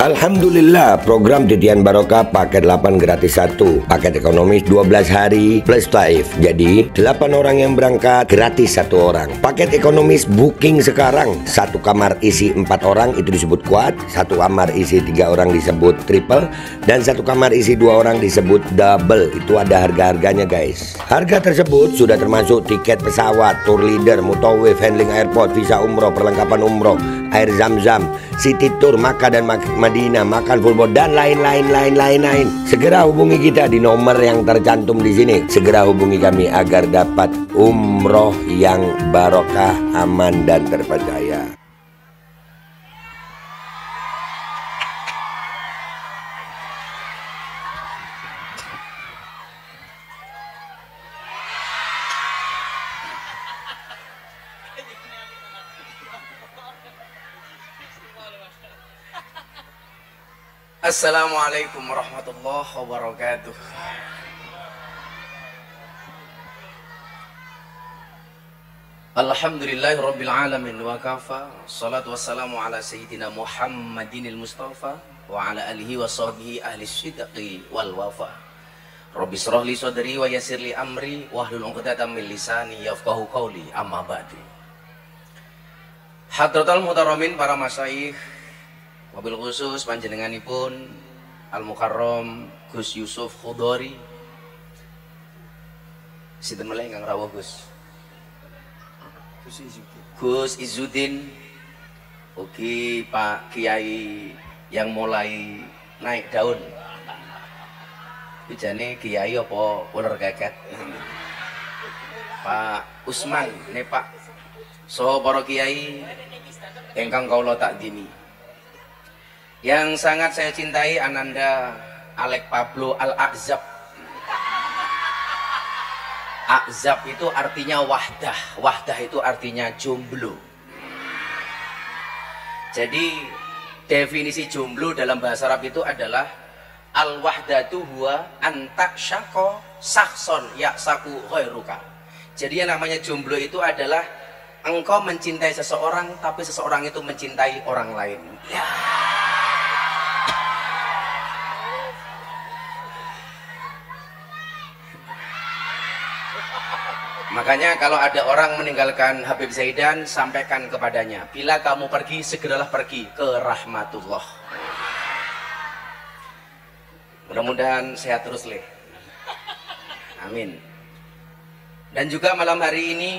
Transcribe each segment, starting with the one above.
Alhamdulillah, program Titian Barokah paket 8 gratis 1, paket ekonomis 12 hari plus Taif. Jadi 8 orang yang berangkat gratis 1 orang. Paket ekonomis booking sekarang, 1 kamar isi 4 orang itu disebut quad, 1 kamar isi 3 orang disebut triple, dan 1 kamar isi 2 orang disebut double. Itu ada harga-harganya guys. Harga tersebut sudah termasuk tiket pesawat, tour leader, mutawif, handling airport, visa umroh, perlengkapan umroh, air zam-zam, city tour, Makkah dan Madinah, makan full board, dan lain-lain. Segera hubungi kita di nomor yang tercantum di sini. Segera hubungi kami agar dapat umroh yang barokah, aman, dan terpercaya. Assalamualaikum warahmatullahi wabarakatuh. Alhamdulillahirabbil alamin wa kafa. Salatu wassalamu ala sayyidina Muhammadinil Mustafa wa ala alihi wa sahbihi ahli sidqi wal wafa. Rabbi shrah li sadri wa yassir li amri wahlul 'uqdatam min lisani yafqahu qawli. Amma ba'du. Hadratul muhtaramin, para masyayikh, wabil khusus panjenenganipun Al-Mukarram Gus Yusuf Khudori. Sinten melih ingkang rawuh Gus? Gus Izzuddin. Ugi Pak Kiai yang mulai naik daun. Bijane kiai apa ular keket? Pak Usman ne Pak. So para kiai ingkang kawula takdimi. Yang sangat saya cintai Ananda Alek Pablo Al-A'zab. A'zab itu artinya wahdah, wahdah itu artinya jomblo. Jadi definisi jomblo dalam bahasa Arab itu adalah al-wahdatu huwa antak syako sakhson yaksaku ghairuka. Jadi yang namanya jomblo itu adalah engkau mencintai seseorang tapi seseorang itu mencintai orang lain. Ya. Makanya kalau ada orang meninggalkan Habib Zaidan, sampaikan kepadanya, bila kamu pergi, segeralah pergi ke rahmatullah. Mudah-mudahan sehat terus leh. Amin. Dan juga malam hari ini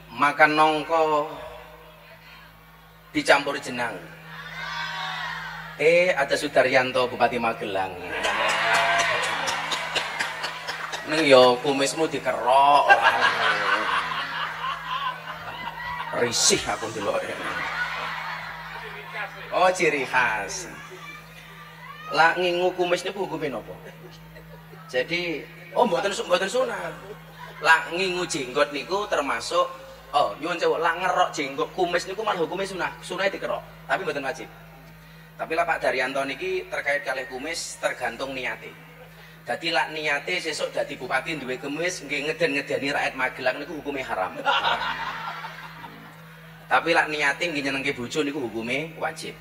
makan nongko dicampur jenang. Ada Sudaryanto Bupati Magelang. Neng yo kumismu dikerok. Risih aku ndeloke. Oh, ciri khas. Lah ngingu kumis niku hukume napa? Jadi, oh mboten sunat. Lah ngingu jenggot niku termasuk oh nyuwun sewu, lah ngerok jenggot kumis niku malah hukume sunah, sunahe dikerok, tapi mboten wajib. Tapi lah Pak Daryanto niki terkait kalih kumis tergantung niate. Dadi lak niate sesuk dadi bupati duwe kumis nggih ngeden-ngedeni rakyat Magelang niku hukume haram. Tapi lak niate nggih nyenengke bojo niku hukume wajib.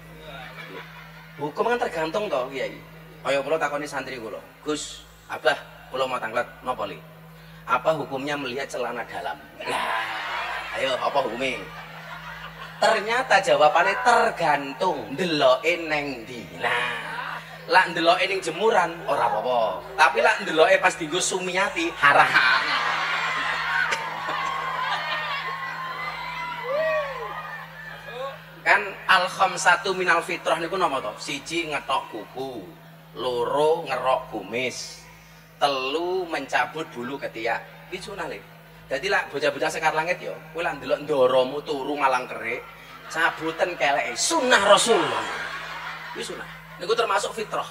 Hukum kan tergantung toh kiai. Kaya kula takoni santri kula, Gus, Abah, kula mau tanglet napa li? Apa hukumnya melihat celana dalam? Lah, ayo apa hukume? Ternyata jawabannya tergantung ndeloke neng ndi. Nah, lak ndeloke ning jemuran ora apa-apa, tapi lak ndeloke pas dienggo Sumiati haram. Kan al khamsatu minal fitrah niku napa to? Siji ngetok kuku, loro ngerok kumis, telu mencabut bulu ketiak. Iki sunah le. Dadi lak bocah-bocah Sekar Langit yo, kowe lak ndelok ndoromu turu malang kerik, cabutan keleke sunah Rasulullah. Iki sunah. Niku termasuk fitrah.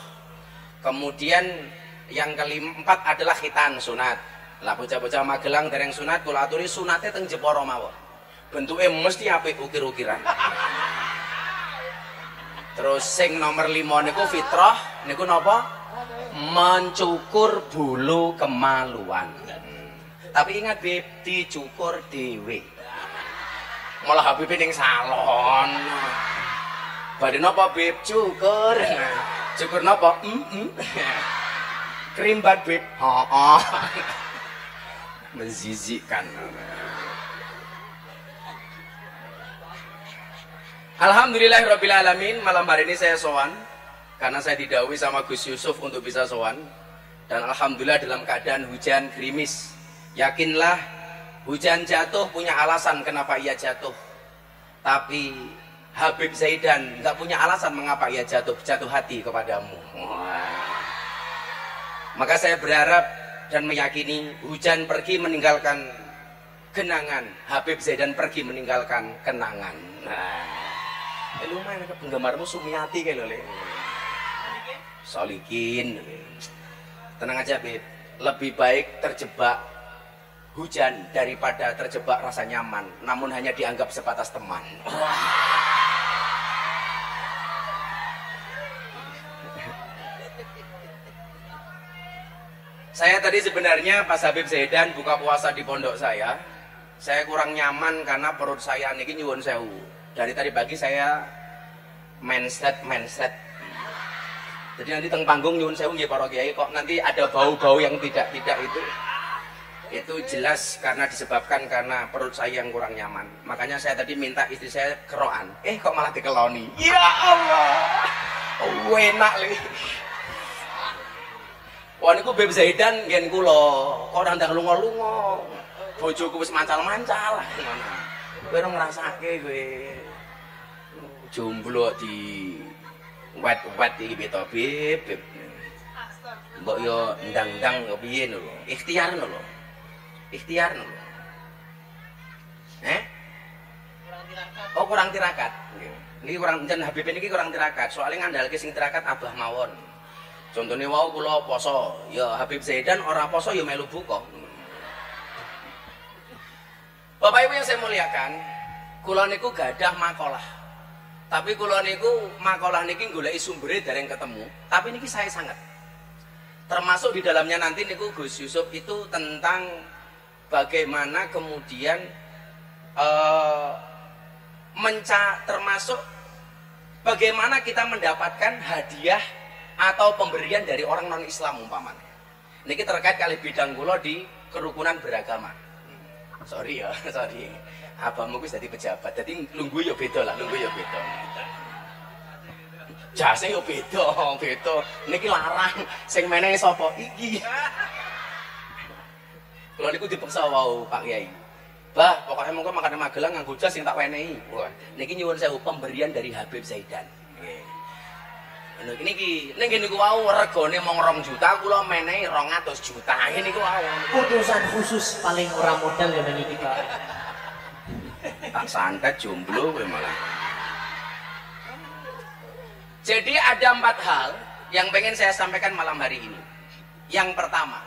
Kemudian yang keempat adalah khitan sunat. Lah bocah-bocah Magelang dereng sunat, kula aturi sunate teng Jepara mawon. Bentuke mesti apik ukir-ukiran. Terus sing nomor 5 niku fitrah, niku napa? Mencukur bulu kemaluan. Tapi ingat Bib, dicukur dhewe. Malah Habib ning salon. Badhe napa Bib cukur? Cukur napa? Krimbat, Beb. Heeh. Menjijikkan. Alhamdulillahirabbil alamin, malam hari ini saya sowan karena saya didhawuhi sama Gus Yusuf untuk bisa sowan, dan alhamdulillah dalam keadaan hujan gerimis. Yakinlah hujan jatuh punya alasan kenapa ia jatuh. Tapi Habib Zaidan nggak punya alasan mengapa ia jatuh, jatuh hati kepadamu. Wah. Maka saya berharap dan meyakini hujan pergi meninggalkan genangan, Habib Zaidan pergi meninggalkan kenangan. Nah, lumayan penggemarmu Sumiati kayak lho. Solikin. Tenang aja, Beb. Lebih baik terjebak hujan daripada terjebak rasa nyaman, namun hanya dianggap sebatas teman. Saya tadi sebenarnya pas Habib Zaidan buka puasa di pondok saya kurang nyaman karena perut saya niki nyuwun sewu. Dari tadi pagi saya mindset. Jadi nanti teng panggung nyuwun sewu nggih para kiai, kok nanti ada bau-bau yang tidak-tidak itu jelas karena disebabkan karena perut saya yang kurang nyaman. Makanya saya tadi minta istri saya keroan. Kok malah dikeloni. Ya Allah. Enak li. Wah niku Beb Zaidan nggen kula, kok ora ndang lunga-lunga. Bojoku wis mancal-mancal. Kowe ora ngrasake kowe. Jomblo di wet-wet iki piye to, Beb? Mbok yo ndang-ndang yo piye lho. Ikhtiar lho. Ikhtiar lho. Kurang tirakat. Oh, kurang tirakat. Nggih. Niki kurang jen Habib niki kurang tirakat. Soale ngandalke sing tirakat abah mawon. Contohnya wau kula poso, ya Habib Zaidan ora poso ya melu buka. Bapak Ibu yang saya muliakan, kula niku gadah makalah. Tapi kula niku makalah niki goleki sumbere dereng ketemu, tapi niki saya sangat. Termasuk di dalamnya nanti niku Gus Yusuf itu tentang bagaimana kemudian termasuk bagaimana kita mendapatkan hadiah atau pemberian dari orang non-Islam umpamanya. Niki terkait kali bidang kula di kerukunan beragama. Sorry ya, sorry. Abahmu kuwi dadi pejabat, dadi lungguh ya beda lah, lungguh ya beda. Jase ya beda, beda. Niki larang, sing menehi sapa? Iki. Kula niku dipeksa wau Pak Kiai. Bah, pokoknya monggo makan Magelang nganggo jas sing tak wenehi. Wah, niki nyuwun sewu pemberian dari Habib Zaidan. Nggih. Niki ning niku wau regane mung 2 juta kula menehi 200 juta. Niku wau. Putusan khusus paling ora modal ya nang iki, Pak. Tak santet jomblo kowe malah. Jadi ada 4 hal yang pengen saya sampaikan malam hari ini. Yang pertama,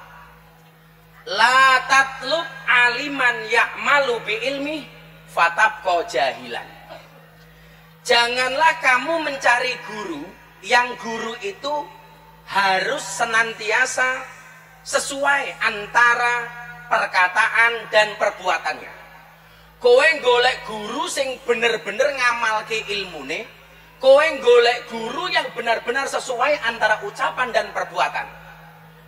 la tatlub aliman ya'malu bi ilmi fatabqa jahilan. Janganlah kamu mencari guru yang guru itu harus senantiasa sesuai antara perkataan dan perbuatannya. Kowe golek guru sing bener-bener ngamalke ilmune, kowe golek guru yang benar-benar sesuai antara ucapan dan perbuatan.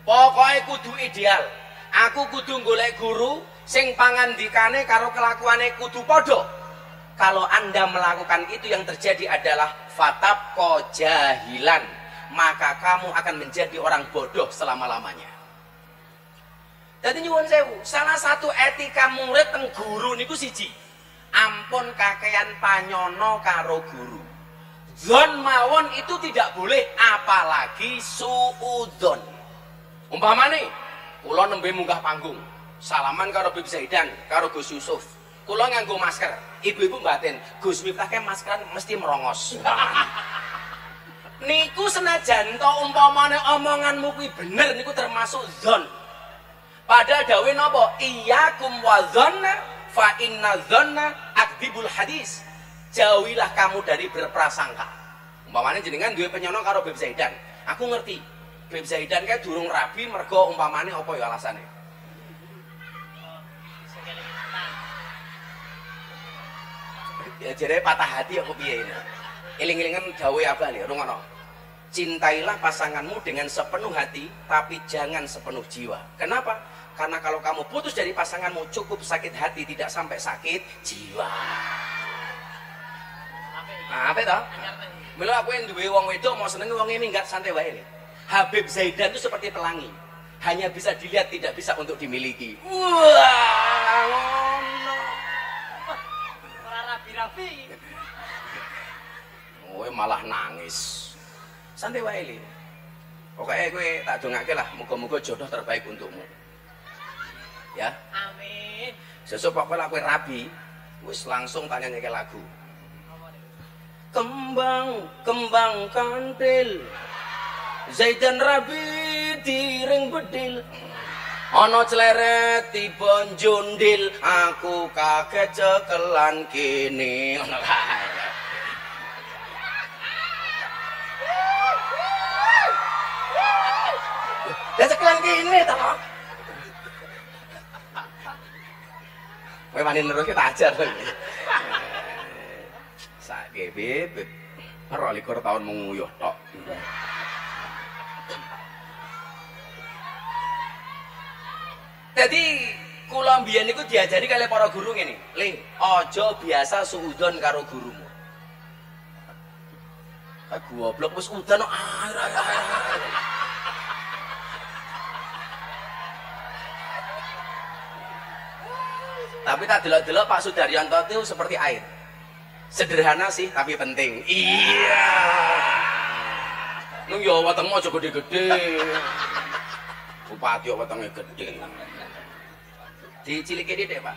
Pokoknya kudu ideal. Aku kudu golek guru sing pangandikane karo kelakuane kudu padha. Kalau Anda melakukan itu yang terjadi adalah fatabqa jahilan, maka kamu akan menjadi orang bodoh selama-lamanya. Dadi nyuwun sewu, salah satu etika murid teng guru niku siji. Ampun kakean panyono karo guru. Zon mawon itu tidak boleh, apalagi suudzon. Umpamane kula nembe munggah panggung, salaman karo Bib Zaidan, karo Gus Yusuf. Kula nganggo masker, ibu-ibu batin, Gus Miftah ke maskeran mesti merongos. Niku senajan to umpamane omonganmu kuwi bener niku termasuk zon. Padahal dawuhe napa? Iyyakum wa dzanna fa inna dzanna akdzibul hadis. Jauhilah kamu dari berprasangka. Umpamane jenengan duwe penyono karo Bib Zaidan. Aku ngerti. Bib Zaidan kae durung rabi mergo umpamane apa ya alasane? Ya jere patah hati aku piye ini. Eling-elingan dawuhe Abah lho, rungokno. Cintailah pasanganmu dengan sepenuh hati, tapi jangan sepenuh jiwa. Kenapa? Karena kalau kamu putus dari pasanganmu, cukup sakit hati, tidak sampai sakit jiwa. Nah, apa itu? Mila aku yang duwe wong wedok mau seneng wong ini minggat santai wae. Habib Zaidan itu seperti pelangi. Hanya bisa dilihat, tidak bisa untuk dimiliki. Wah, ngono. Ora rabi-rabi. Kowe malah nangis. Santai wae li. Pokoke kowe tak dongake lah, muga-muga jodoh terbaik untukmu. Ya. Amin. Sesuk pokoke lak kowe rabi, wis langsung tanya nyeke lagu. Kembang, kembang kantil. Zaidan rabi diring bedil. Ana cleret tiba njundil, aku kaget cekelan kene. Ngono kae. Lah cekelan kene ta kok. Kowe wani neruske tak ajar kowe. Saiki Bib, 22 tahun menguyuh tok. Jadi kula mbiyen niku diajari kali para guru ngene, "Le, aja biasa suudzon karo gurumu." Kayak goblok wis udan kok air air air. Tapi tak delok-delok Pak Sudaryanto itu seperti air. Sederhana sih tapi penting. Iya. Nung yo wetengmu aja gede-gede. Bupati yo wetenge gede. Dicilike dhek, Pak.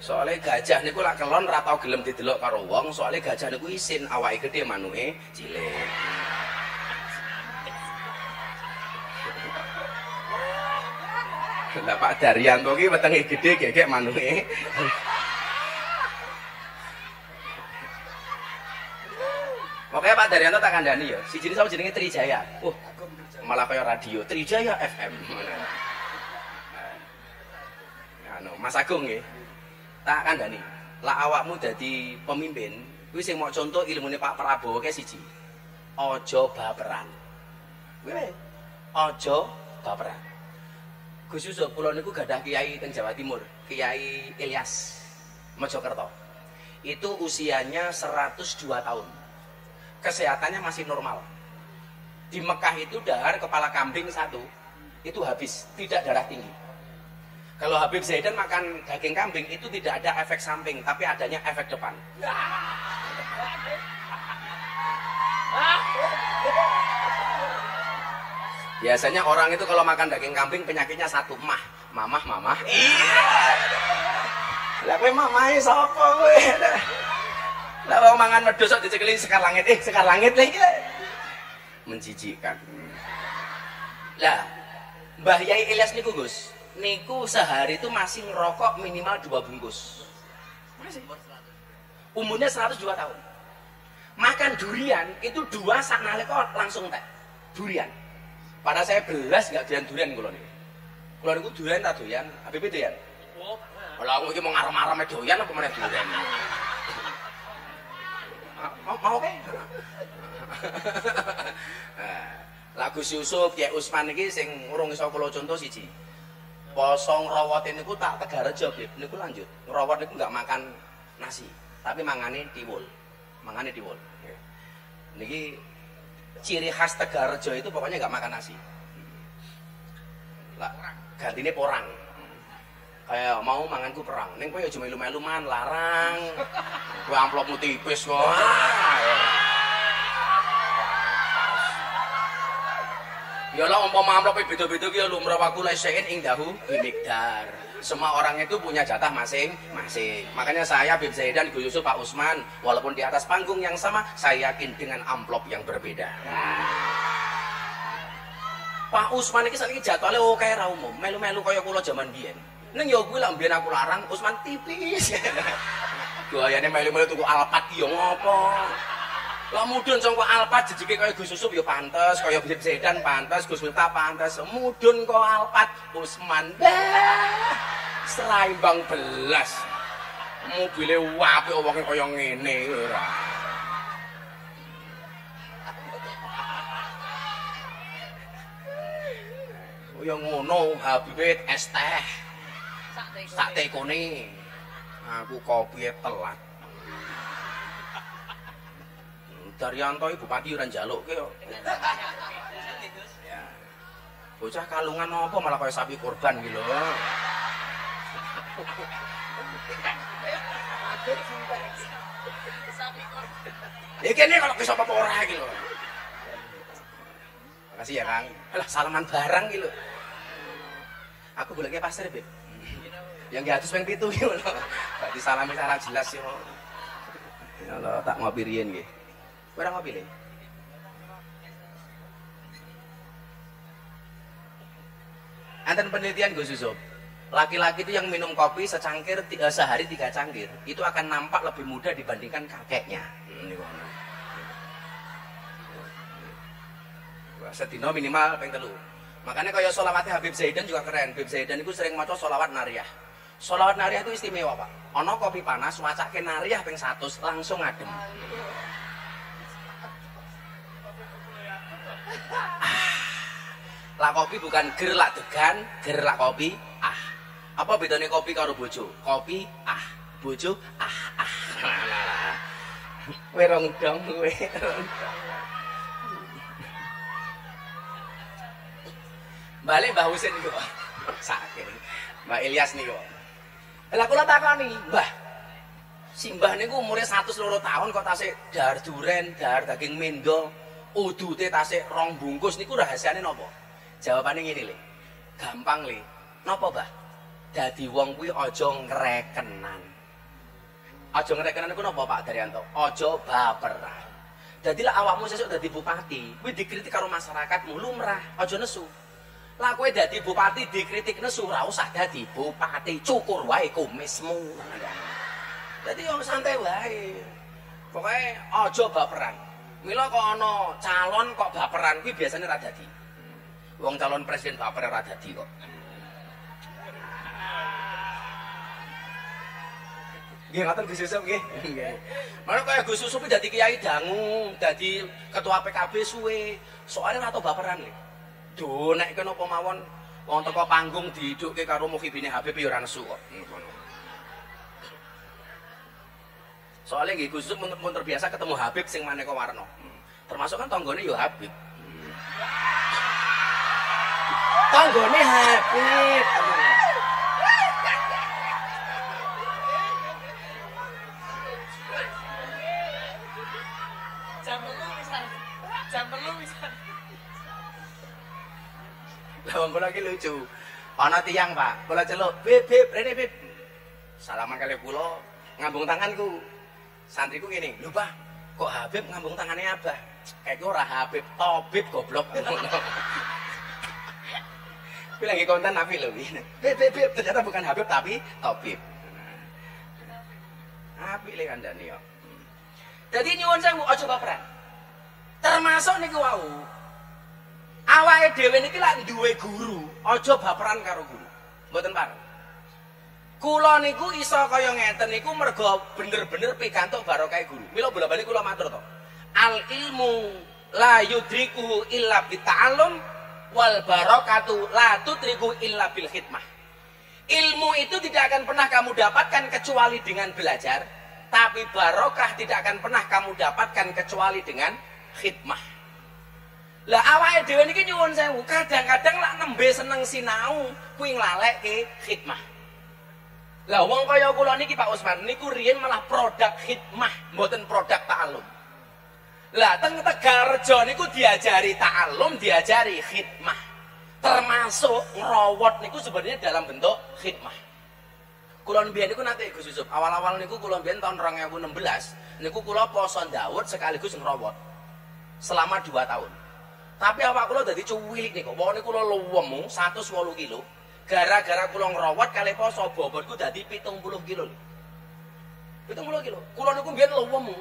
Soale gajah niku lak kelon ra tau gelem didelok karo wong, soale gajah niku isin, awake gede manuke cilik. Lah Pak Daryanto ki wetenge gede gegek manuke. Pokoknya Pak Daryanto tak kandhani ya. Siji sapa jenenge Trijaya. Malah kaya radio Trijaya FM. Anu, Mas Agung nggih. Tak kandhani. Lah awakmu dadi pemimpin, kuwi sing mau contoh ilmune Pak Prabowo ke siji. Aja baperan. Kuwi aja baperan. Gus Yusuf kula niku gadah kiai teng Jawa Timur, Kiai Ilyas Mojokerto. Itu usianya 102 tahun. Kesehatannya masih normal. Di Mekah itu dahar kepala kambing satu itu habis, tidak darah tinggi. Kalau Habib Zaidan makan daging kambing itu tidak ada efek samping, tapi adanya efek depan. Biasanya orang itu kalau makan daging kambing penyakitnya satu, mah, mamah, mamah. Iya. Lah kowe mamahe sapa kowe? Lah wong mangan wedhus kok dicekeli sekar langit, sekar langit lha iki. Menjijikkan. Lah, Mbah Yai Ilyas niku Gus, niku sehari itu masih ngerokok minimal 2 bungkus. Masih. Umurnya 102 tahun. Makan durian itu 2 sak nalika langsung teh. Durian. Pada saya belas nggak doyan durian kula niku. Kula niku durian tak doyan, Habib doyan. Lah aku iki mau ngarem-arem doyan apa meneh durian. Mau ke? Lah Gus Yusuf, Kiai Usman iki sing urung iso kula contoh siji. Poso ngrawat niku tak Tegarejo, Bib. Niku lanjut. Ngrawat niku nggak makan nasi, tapi mangane tiwul. Mangane tiwul. Niki ciri khas Tegarejo itu pokoknya nggak makan nasi. Lah gantine porang. Kayak mau manganku perang. Ning kowe aja melu-melu man, larang. Kowe amplopmu tipis kok. Ya lah umpama amplope beda-beda ki ya lumrah waku lesein ing dahu bimikdar. Semua orang itu punya jatah masing-masing. Makanya saya Habib Zaidan, Gus Yusuf, Pak Usman, walaupun di atas panggung yang sama, saya yakin dengan amplop yang berbeda. Pak Usman iki saiki jadwale oke ra umum, melu-melu kaya kula jaman biyen. Ning ya kuwi lak mbiyen aku larang, Usman tipis. Gayane melu-melu tuku Alphard ki ya ngopo. Lah mudhun saka Alphard jejeke kaya Gus Yusuf ya pantes, kaya Habib Zaidan pantes, Gus Miftah pantes. Mudhun kok Alphard Usman. Seraimbang belas. Mobile apik wonge kaya ngene ora. Ya ngono, Habib es teh. Sak tekone. Aku kopi telat. Daryanto iki bupati ora njalukke kok. Ya. Bocah kalungan apa malah kaya sapi kurban iki lho. Ya kene kalau bisa apa ora iki lho. Makasih ya, Kang. Alah salaman barang iki lho. Aku goleke pasir, Beb. Yang nggih adus ping 7 iki lho. Berarti salame secara jelas yo. Ya Allah, tak ngopi riyen nggih. Ora ngopi le. Anten penelitian Gus Yusuf. Laki-laki itu yang minum kopi secangkir sehari 3 cangkir itu akan nampak lebih muda dibandingkan kakeknya. Sedino minimal ping 3. Makanya kaya sholawatnya Habib Zaidan juga keren. Habib Zaidan itu sering maca sholawat nariyah. Sholawat nariyah itu istimewa, Pak. Ono kopi panas wacake nariyah ping 100 langsung adem. Lah kopi bukan ger lak degan, ger lak kopi ah. Apa bedanya kopi karo bojo? Kopi ah, bojo ah ah. Kowe rong dong kowe. Balik Mbah Husin niku. Sakit. Mbah Ilyas niku. Lah kula takoni, Mbah. Simbah niku umure 102 tahun kok tasik dahar duren, dahar daging mendo, udute tasik 2 bungkus niku rahasiane napa? Jawabane ngene le. Gampang le. Napa, Mbah? Dadi wong kuwi aja ngrekenan. Aja ngrekenan niku napa, Pak Daryanto? Aja baperan. Dadi lek awakmu sesuk dadi bupati, kuwi dikritik karo masyarakatmu lumrah, aja nesu. Lah kowe dadi bupati dikritik nesu, ora usah dadi bupati, cukur wae kumismu. Dadi yo santai wae. Pokoke aja baperan. Mila kok ana calon kok baperan kuwi biasane ora dadi. Wong calon presiden baper ora dadi kok. Nggih ngoten Gus Yusuf nggih. Nggih. Malah kaya Gus Yusuf dadi kiai dangu, dadi ketua PKB suwe, soalnya ora tau baperan lho. Do nek kena apa mawon wong teko panggung diidukke karo mukhibine Habib ya ora nesu kok. Ngono. Soale nggih Gus Yusuf mun terbiasa ketemu Habib sing maneka warna. Termasuk kan tanggane ya Habib. Tanggane Habib. Jam telu pisan. Jam telu pisan. Lah wong kula iki lucu. Ana tiyang, Pak. Kula celuk, "Bib, Bib, rene Bib." Salaman kali kula, ngambung tanganku. Santriku ngene, "Lho, Pak, kok Habib ngambung tangane Abah?" Kayak ora Habib, Tobib goblok. Kuwi lagi konten apik lho. Bib, Bib, Bib, ternyata bukan Habib tapi Tobib. Apik le kandhane yo. Dadi nyuwun sewu aja baperan. Termasuk niku wau. Awake dhewe niki lak duwe guru, aja baperan karo guru. Mboten pareng. Kula niku iso kaya ngeten niku mergo bener-bener pikantuk barokah guru. Mila bola-bali kula matur to. Al ilmu la yudrikuhu illa bita'allum wal barokatu la tudriku illa bil khidmah. Ilmu itu tidak akan pernah kamu dapatkan kecuali dengan belajar, tapi barokah tidak akan pernah kamu dapatkan kecuali dengan khidmah. Lah awake dhewe niki nyuwun sewu, kadang-kadang lak nembe seneng sinau kuwi nglalekke khidmah. Lah wong kaya kula niki Pak Usman niku riyen malah produk khidmah, mboten produk ta'allum. Lah teng Tegalrejo niku diajari ta'allum, diajari khidmah. Termasuk ngrowot niku sebenarnya dalam bentuk khidmah. Kula mbiyen niku nate Gus Yusuf, awal-awal niku kula mbiyen tahun 2016 niku kula poso Daud sekaligus ngrowot selama 2 tahun. Tapi awak kula dadi cuwilik niku. Wong niku kula luwemu 108 kilo. Gara-gara kula ngrowot kali poso bobotku dadi 70 kilo. 70 kilo. Kula niku mbiyen luwemu.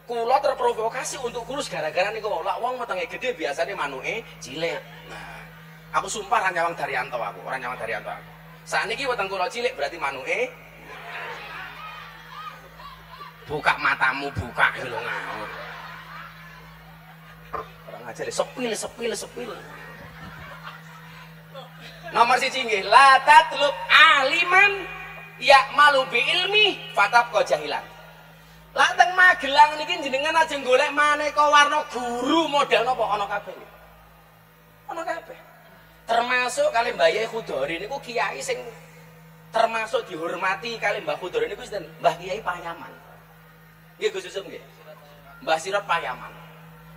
Kula terprovokasi untuk kurus gara-gara niku. Lak wong wetenge gede biasane manuke cilik. Nah, aku sumpah ora nyawang Daryanto aku, ora nyawang Daryanto aku. Sakniki weteng kula cilik berarti manuke buka matamu buka iki lho ngawur. Orang ajar sepil sepil sepil. Nomor 1 nggih, la tatlub aliman ya'malu bi ilmi fatabqa jahilan. Lah teng Magelang niki jenengan aja golek maneka warna guru model napa ana kabeh. Ana kabeh. Termasuk kali Mbah Yai Khudori niku kiai sing termasuk dihormati kali Mbah Khudori niku sinten? Mbah Kiai Payaman. Nggih Gus Yusuf nggih. Mbah Sirot Payaman.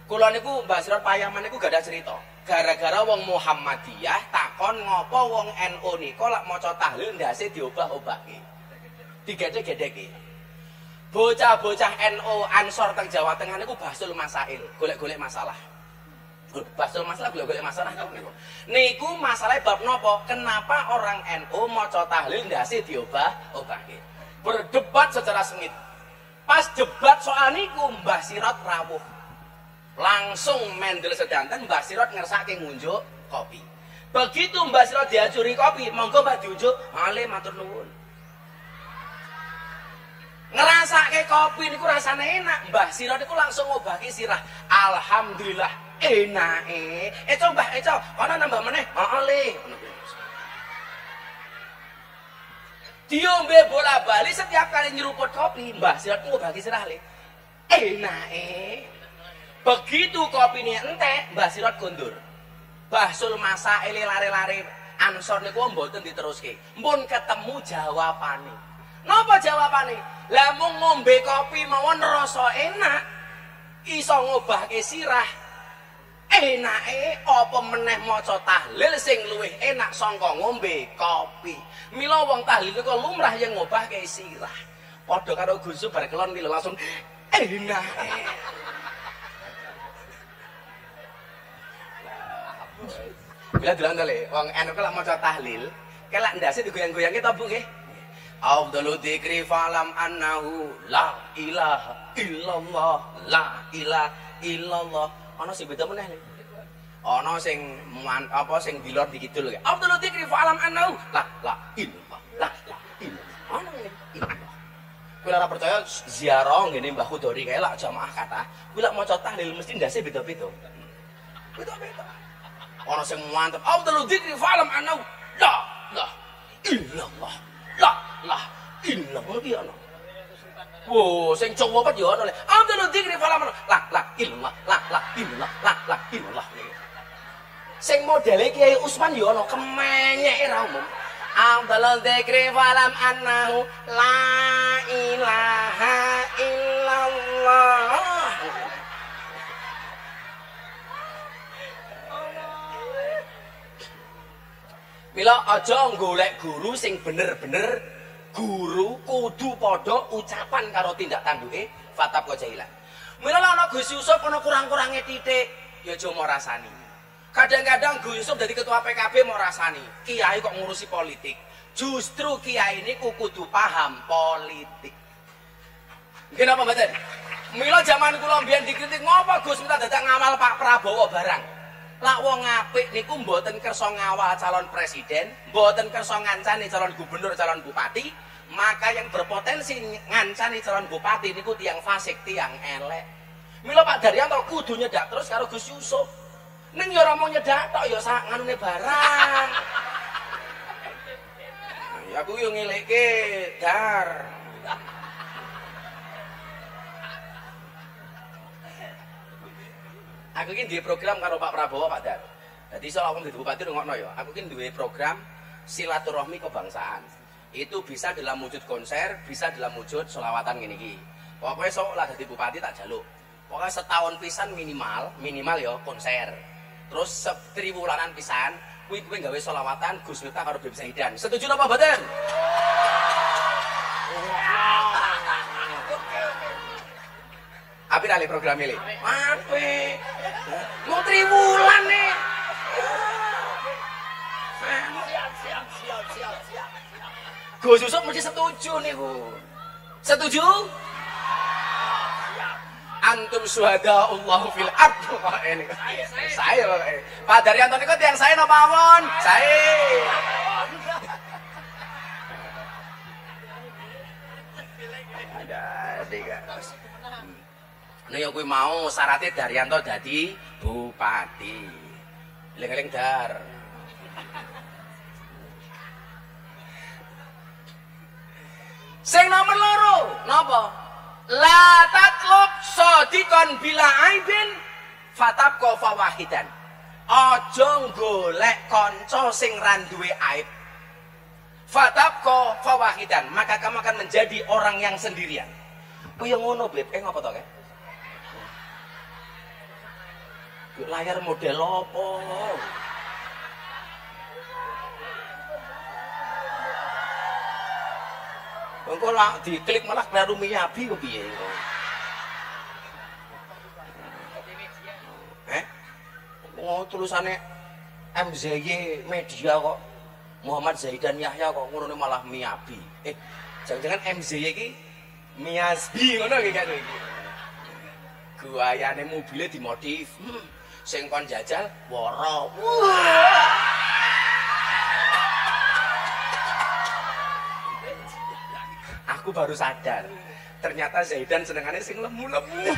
Kula niku Mbah Sirot Payaman niku gadah cerita. Gara-gara wong Muhammadiyah takon ngopo wong NU nika lak maca tahlil ndase diobah-obahke. Digedhe-gedheke. Bocah-bocah NU Ansor teng Jawa Tengah niku basul masail, golek-golek masalah. Basul masalah golek-golek masalah niku. Niku masalah bab nopo? Kenapa orang NU maca tahlil ndase diobah-obahke? Berdebat secara sengit. Pas debat soal niku Mbah Sirot rawuh. Langsung mendel sedanten Mbah Sirot ngersake ngunjuk kopi. Begitu Mbah Sirot diajuri kopi, monggo Mbah diunjuk, ale matur nuwun. Ngerasake kopi niku rasane enak. Mbah Sirot niku langsung ngobahke sirah. Alhamdulillah enake. Eco Mbah, eco, kono nambah meneh. Heeh le. Diombe bola-bali setiap kali nyeruput kopi, Mbah Sirot ngobahke sirah le. Enake. Begitu kopine entek, Mbah Sirot kondur. Bahsul masaile lare-lare Ansor niku mboten diteruske. Mpun ketemu jawabane. Napa jawabane? Lah mung ngombe kopi mawon rasa enak, iso ngobahke sirah. Enake apa meneh maca tahlil sing luwih enak sangka ngombe kopi. Mila wong tahlil niku lumrah yen ngobahke sirah. Padha karo Gus bar kelon iki langsung enake. Bila delok le, wong NU lak maca tahlil, kelak ndase digoyang-goyangke to Bu nggih. Afdalu dzikri fa'lam annahu la ilaha illallah, la ilaha illallah. Ana sing beda meneh le. Ana sing apa sing dilor di kidul lho. Afdalu dzikri fa'lam annahu la la illallah, la la illallah. Ana ngene illallah. Kowe ora percaya ziarah ngene Mbah Khudori kae lak jamaah kathah. Kuwi lak maca tahlil mesti ndase beda-beda. Beda-beda. Ana sing mantep. Afdalu dzikri fa'lam annahu la la illallah. La lah illallah iki ana. Wo, sing cowok ya ana le. Afdalu dzikri fa'lam la la illallah, la la illallah, la la illallah. Sing modele Kiai Usman ya ana kemenyeke ra umum. Afdalu dzikri fa'lam annahu la ilaha illallah. Mila aja golek guru sing bener-bener guru kudu padha ucapan karo tindak tanduke fatab jahilan. Mila ana Gus Yusuf ana kurang-kurange titik ya aja mau rasani. Kadang-kadang Gus Yusuf dadi ketua PKB mau rasani, kiai kok ngurusi politik. Justru kiai niku kudu paham politik. Nggih napa mboten? Mila jaman kula mbiyen dikritik ngopo Gus minta dadak ngawal Pak Prabowo barang. Lak wong apik niku mboten kersa ngawal calon presiden, mboten kersa ngancani calon gubernur, calon bupati, maka yang berpotensi ngancani calon bupati niku tiyang fasik, tiyang elek. Mila Pak Daryanto kudu nyedak terus karo Gus Yusuf. Ning ya ora mau nyedak tok ya sak nganune barang. Ya aku yo ngelekke Dar. Aku iki duwe program karo Pak Prabowo Pak Dar. Dadi iso aku dadi bupati rungokno ya. Aku iki duwe program silaturahmi kebangsaan. Itu bisa dalam wujud konser, bisa dalam wujud selawatan ngene iki. Pokoke sok lah dadi bupati tak jaluk. Pokoke setahun pisan minimal, minimal ya konser. Terus triwulanan pisan kuwi kuwi gawe selawatan Gus Miftah karo Bib Zaidan. Setuju napa mboten? Apik ra le program iki? Apik. Mau triwulan nih. Siap, siap, siap, siap. Gus Yusuf mesti setuju niku. Setuju? Antum syuhada Allahu fil ard pokoke niku. Saya pokoke. Pak Daryanto niku tiyang sae napa mawon? Sae. Ada tiga. Nah ya kuwi mau syaratnya Daryanto dadi bupati. Eling-eling Dar. Sing nomor loro, napa? La tatlub sadiqan bila aibin fatabqa fawahidan. Aja golek kanca sing ra duwe aib. Fatabqa fawahidan, maka kamu akan menjadi orang yang sendirian. Kuwi ngono, Beb. Ngopo to, Kek? Layar model apa? Engko lak diklik malah kleru miyabi kok piye engko. Oh, tulisannya MZY Media kok Muhammad Zaidan Yahya kok ngono malah miyabi. Jangan-jangan MZY iki Miyazbi ngono iki kan iki. Guayane mobile dimodif. Sing kon jajal woro. Aku baru sadar, ternyata Zaidan senengane sing lemu-lemu.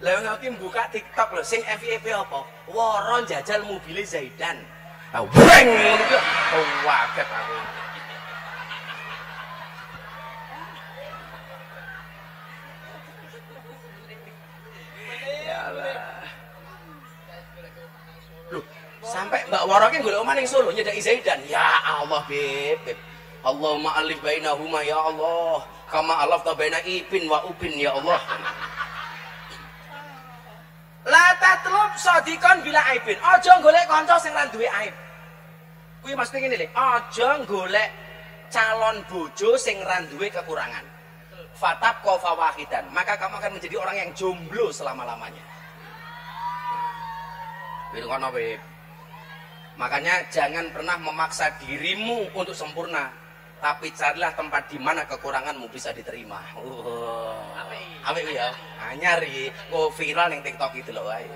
Lah aku buka TikTok lho, sing FYP apa? Woro jajal mobile Zaidan. Ah, weng ngono kuwi. Kaget aku. Ya Allah. Loh, sampai Mbak Woro ki golek omah ning Solo nyedaki Zaidan. Ya Allah, Beb. Beb. Allahumma alif bainahuma ya Allah, kama alafta baina ipin wa upin ya Allah. La tatlub sadiqan bila aibin. Aja golek kanca sing ra duwe aib. Kuwi mesti ngene lho, aja golek calon bojo sing ra duwe kekurangan. Fatabqa fawahidan, maka kamu akan menjadi orang yang jomblo selama-lamanya. Ngono, Beb. Makanya jangan pernah memaksa dirimu untuk sempurna, tapi carilah tempat di mana kekuranganmu bisa diterima. Apik ya. Anyar iki, engko viral ning TikTok iki lho wae.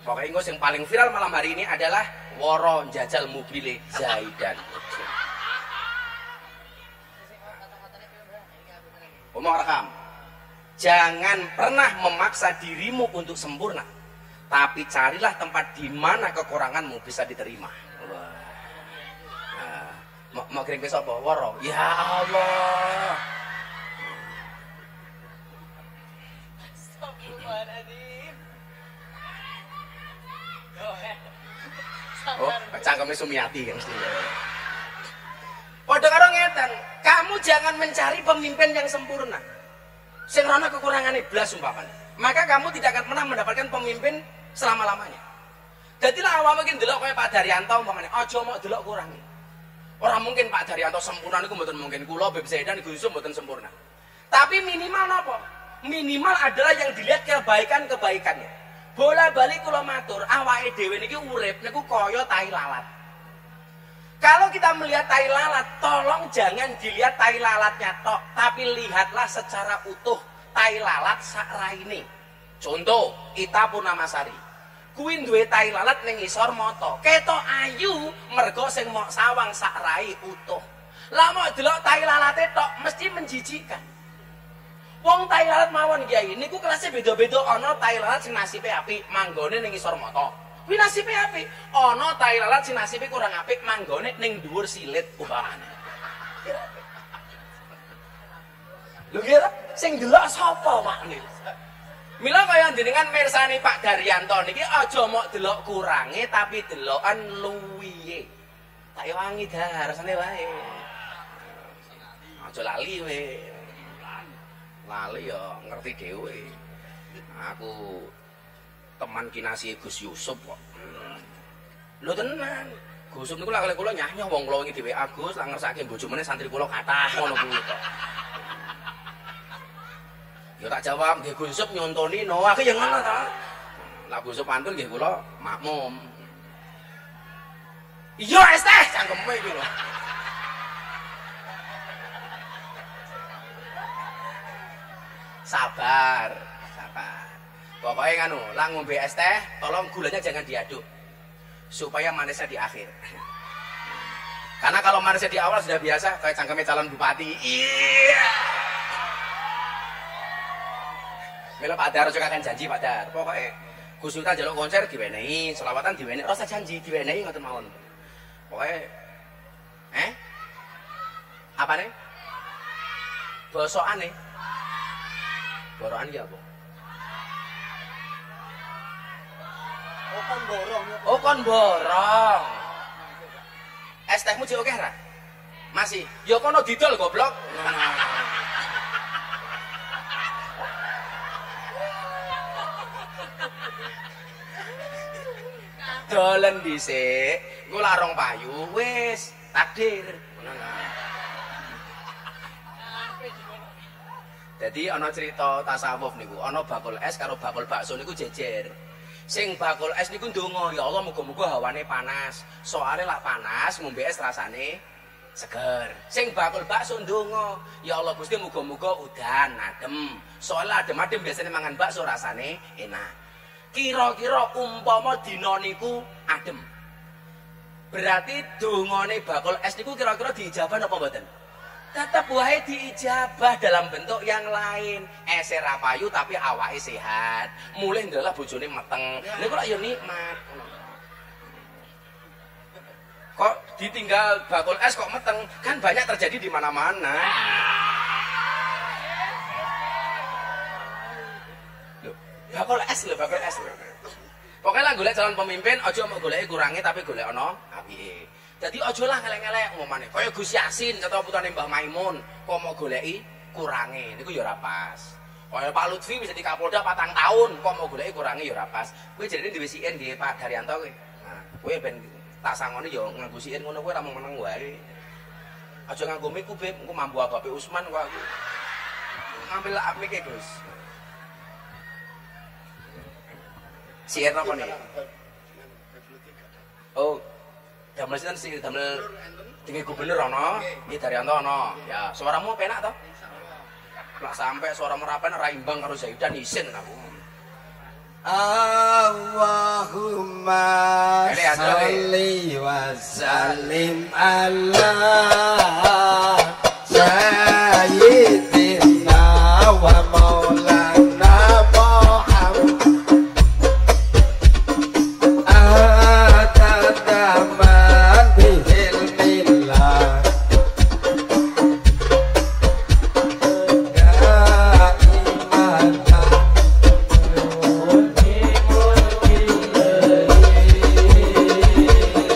Pokoke engko sing paling viral malam hari ini adalah woro njajal mobile Zaidan. Omong rekam. Jangan pernah memaksa dirimu untuk sempurna, tapi carilah tempat di mana kekuranganmu bisa diterima. Wah. Nah, mau kirim ke sapa? Woro. Ya Allah. Oh, cangkeme Sumiati kan mesti. Padha karo ngeten, kamu jangan mencari pemimpin yang sempurna. Sing rono kekurangane blas umpamane. Maka kamu tidak akan pernah mendapatkan pemimpin selama-lamanya. Dadi lah awakmu iki ndelok kaya Pak Daryanto umpamane, aja mok delok kurange. Ora mungkin Pak Daryanto sempurna niku mboten mungkin. Kula Beb Zaidan Gus Yusuf mboten sempurna. Tapi minimal napa? Minimal adalah yang dilihat kebaikan-kebaikannya. Bola-bali kula matur, awake dhewe niki urip niku kaya tai lalat. Kalau kita melihat tai lalat, tolong jangan dilihat tai lalatnya tok, tapi lihatlah secara utuh tai lalat sak raine. Contoh, Ita Purnamasari. Kuwi duwe tai lalat ning ngisor mata. Ketok ayu mergo sing mok sawang sak rai utuh. Lah mok delok tai lalate tok mesti menjijikkan. Wong tai lalat mawon kiai niku kelasnya beda-beda, ana tai lalat sing nasibe apik manggone ning ngisor mata. Kuwi nasibe apik. Ana tai lalat sing nasibe kurang apik manggone ning dhuwur silit umpamane. Lho kira sing delok sapa Pak niku? Mila kaya jenengan mirsani Pak Daryanto niki aja mok delok kurange tapi delokan luwihe. Tak wangi dah rasane wae. Aja lali we. Lali ya ngerti dhewe. Aku teman kinasi Gus Yusuf kok. Lho tenan. Gus Yusuf niku lak kula nyah-nyoh wong kula wingi dhewe Agus lak ngersake bojo meneh santri kula kathah ngono kuwi kok. Ya tak jawab nggih Gus Yusuf nyontoni no, aku ya ngono ta. Lah Gus Yusuf pantun nggih kula makmum. Iya es teh cangkeme iki lho. Sabar, sabar. Pokoknya nganu, lah ngombe es teh, tolong gulanya jangan diaduk supaya manisnya di akhir. Karena kalau manisnya di awal sudah biasa kayak cangkeme calon bupati. Iya. Mila Pak Dar juga akan janji Pak Dar. Pokoknya Gus Miftah njaluk konser diwenehi, selawatan diwenehi, ora usah janji diwenehi ngoten mawon. Pokoke apane? Bosokane. Borokan ki apa? Oh kon borong. Oh kon borong. Es tehmu jek akeh ra? Masih. Ya kono didol goblok. Dolen dhisik, engko larong payu wis takdir. Jadi ana cerita tasawuf niku, ana bakul es karo bakul bakso niku jejer. Sing bakul es niku ndonga, ya Allah muga-muga hawane panas. Soale lak panas ngombe es rasane seger. Sing bakul bakso ndonga, ya Allah Gusti muga-muga udan adem. Soale adem-adem biasane mangan bakso rasane enak. Kira-kira umpama dina niku adem. Berarti dongane bakul es niku kira-kira diijabah napa mboten? Tetep wae diijabah dalam bentuk yang lain. Ese ra payu tapi awake sehat. Mulih ndelok bojone meteng. Niku lak ya nikmat. Kok ditinggal bakul es kok meteng? Kan banyak terjadi di mana-mana. Loh, bakul es lho, bakul es lho. Pokoknya lah golek calon pemimpin aja mau goleki kurange tapi golek ana apike. Dadi aja lah ngelek-ngelek umumane. Kaya Gus Yasin atau putane Mbah Maimun, kok mau goleki kurange niku ya ora pas. Kaya Pak Lutfi wis dadi Kapolda 4 tahun, kok mau goleki kurange ya ora pas. Kowe jenenge duwe SIN nggih Pak Daryanto kowe. Nah, kowe ben tak sangoni ya nganggo SIN ngono kowe ora mung meneng wae. Aja nganggo miku Beb, engko mambu abape Usman kok aku. Ngambil mike Gus. SIN apa nih? Oh, damel sinten sing damel tinggi gubernur ana, nggih Daryanto ana. Ya, suaramu penak to? Lak sampe suaramu ra penak ra imbang karo Zaidan isin aku. Allahumma sholli wa sallim ala sayyidina wa maulana Muhammad. Atadaman bihil millah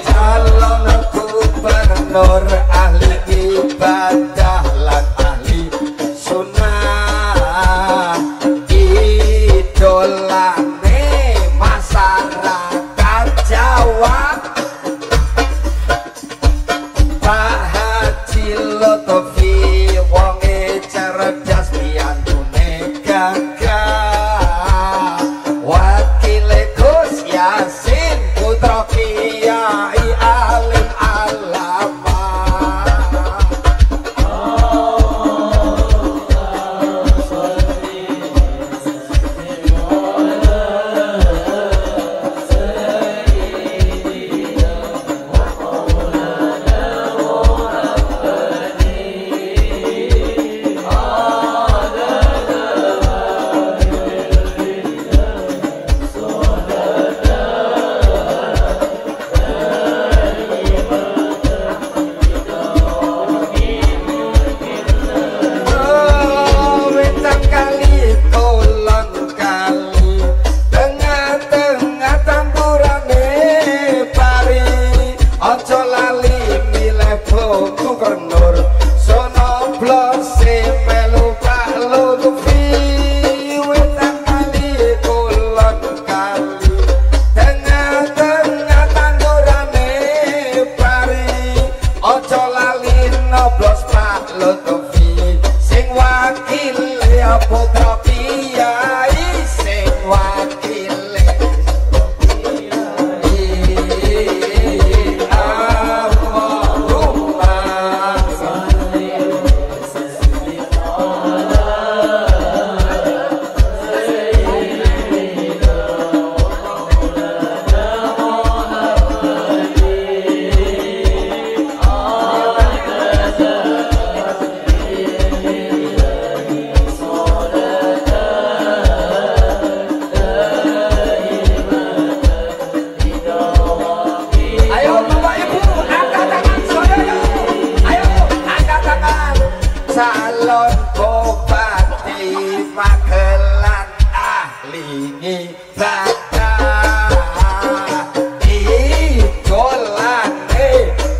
calon gubernur ahli ibadah. Calon bupati Magelang ahli ibadah, idolane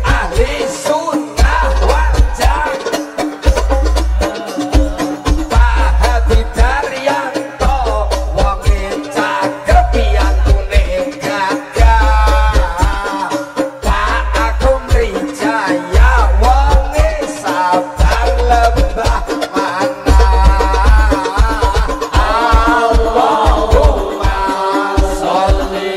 ahli sunnah wal jamaah. Pak Habib Daryanto wonge cakep piyantune gagah. Pak Agung Rijaya wonge sabar lembah manah. Allahumma sholli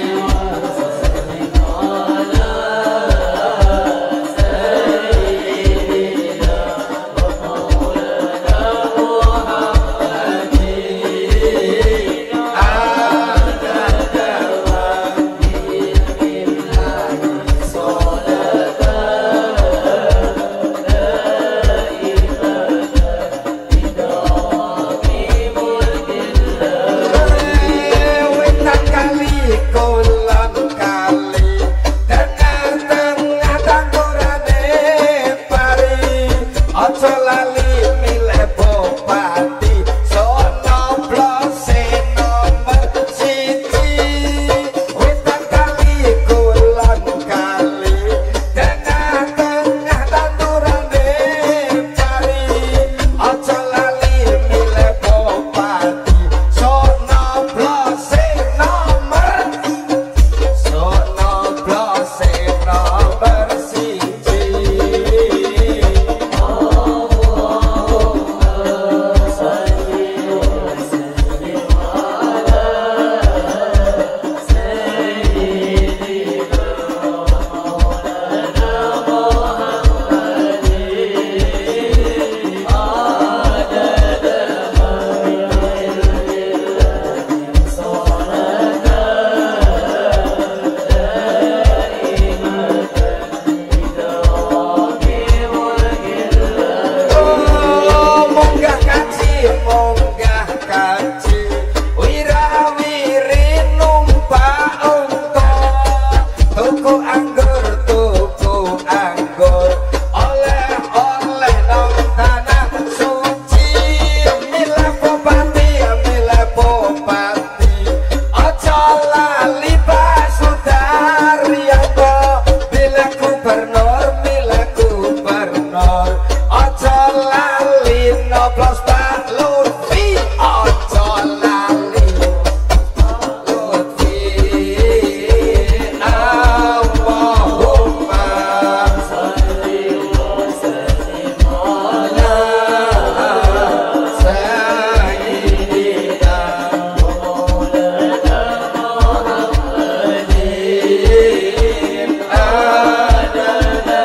Wetan kali kolam kali, tengah-tengah tangkurane pari. Aja lali milih bupati sono blose nomor 1. Wetan kali kolam kali, tengah-tengah tandurane pari. Aja lali milih bupati sono blose nomor, sono blose nomor 1. Oh, munggah kaji, munggah kaji, wirawiri numpak unta. Tuku anggur, tuku anggur, oleh-oleh nang tanah suci. Milih bupati, milih bupati, aja lali Pak Sudaryanto. Milih gubernur, milih gubernur, aja lali noblos Pak Lutfi, aja lali Lutfi. Allahumma sholli wa sallim ala sayyidina maulana Muhammadin adada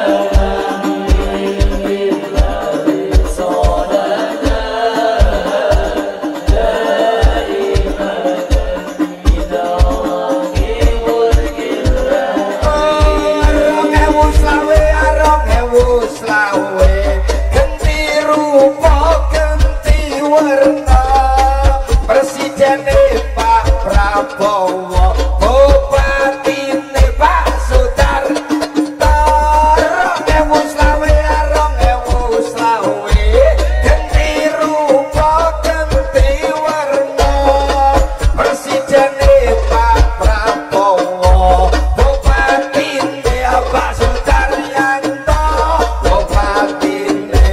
Rong ewu selawe, ganti rupa ganti warna. Presidene Pak Prabowo, bupatine Pak Sudarto. 2025, 2025, ganti rupa ganti warna. Presidene Pak Prabowo, bupatine Pak Sudaryanto, bupatine.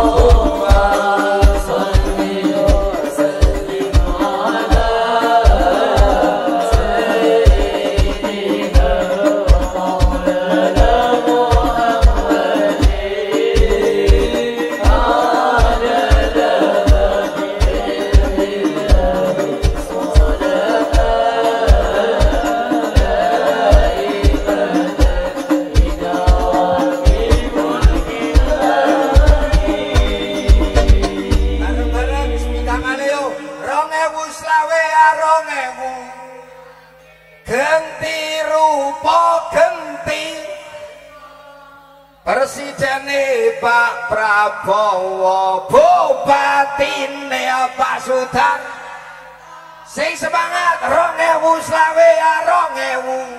Allahumma sholli wa sallim ala sayyidina maulana Muhammadin adada Bareng-bareng bismillahirrahmanirrahim yo. 2025, 2000. Ganti rupa ganti presidene Pak Prabowo, bupatine Pak Sudar. Sing semangat 2025, 2000.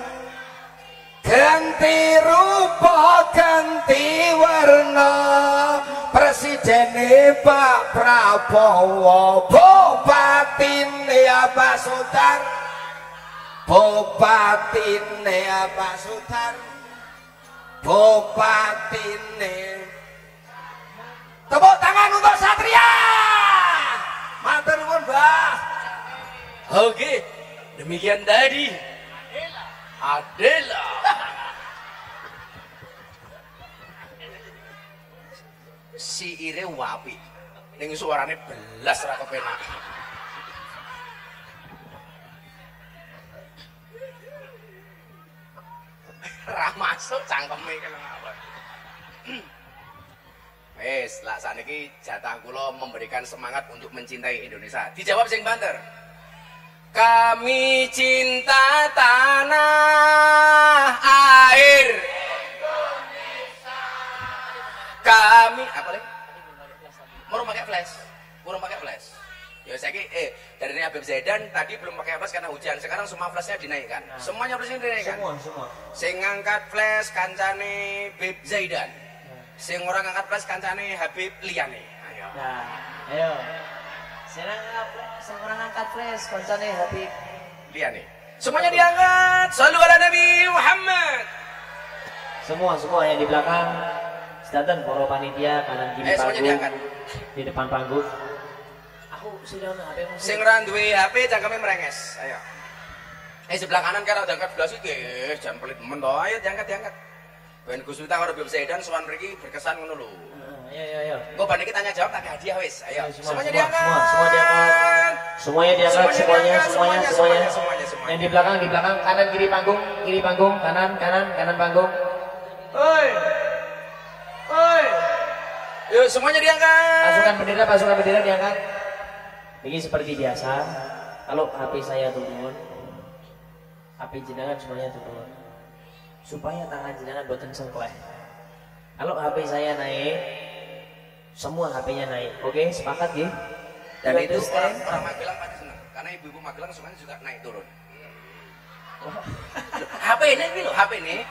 Ganti rupa ganti warna, presidene Pak Prabowo, bupatine Pak Sudar, bupatine Pak Sudar, bupatine. Tepuk tangan untuk Satria. Matur nuwun, Mbah. Oke, demikian tadi Adela. Si ire wapi, ning suarane belas ra kepenak. Ra masuk cangkeme kena apa. Wes, lah saniki jatah kula memberikan semangat untuk mencintai Indonesia. Dijawab sing banter. Kami cinta tanah air Indonesia. Kami apa lagi? Mau pakai flash, mau pakai flash. Ya saya dari Habib Zaidan tadi belum pakai flash karena hujan. Sekarang semua flashnya dinaikkan. Nah. Semuanya flashnya dinaikkan. Semua. Sing ngangkat flash kancane Habib Zaidan. Nah. Sing ora ngangkat flash kancane Habib liyane. Ayo. Nah, ayo. Sing ora ngangkat flash kancane Habib liyane. Semuanya diangkat. Shallu ala Nabi Muhammad. Semua yang di belakang. Sedanten para panitia kanan kiri panggung. Di depan panggung. Aku sudah ono HP mu. Sing ora duwe HP cangkeme merenges. Ayo. Sebelah kanan karo diangkat belas iki, jan pelit men to. Ayo diangkat. Ben Gus Miftah karo Habib Zaidan sowan mriki berkesan ngono lho. Ayo ayo. Engko bar iki tanya jawab tak hadiah wis. Ayo. Semuanya diangkat. Semua diangkat. Semuanya diangkat, semuanya. Yang di belakang, kanan kiri panggung, kanan kanan panggung. Oi. Oi. Yuk semuanya diangkat. Pasukan bendera diangkat. Ini seperti biasa, kalau HP saya turun, HP jenengan semuanya turun, supaya tangan jenengan boten sengkleh. Kalau HP saya naik, semua HP-nya naik. Oke, sepakat ya? Dan itu orang Magelang pasti senang, karena ibu-ibu Magelang semuanya juga naik turun. HP ini loh, HP ini.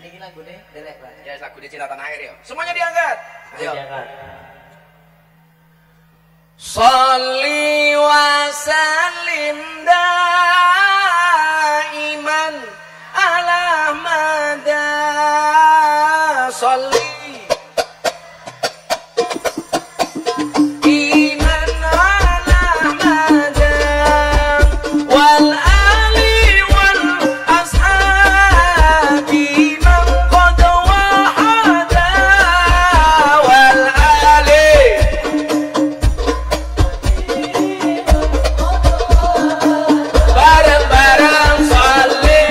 Ini lagunya derek Pak. Ya, lagunya Cinta Tanah Air ya. Semuanya diangkat. Ayo. Diangkat. Sholli wa sallim daiman ala mada sholli iman ala mada wal ali wal ashabi man qad wahada wal ali bareng-bareng sholli.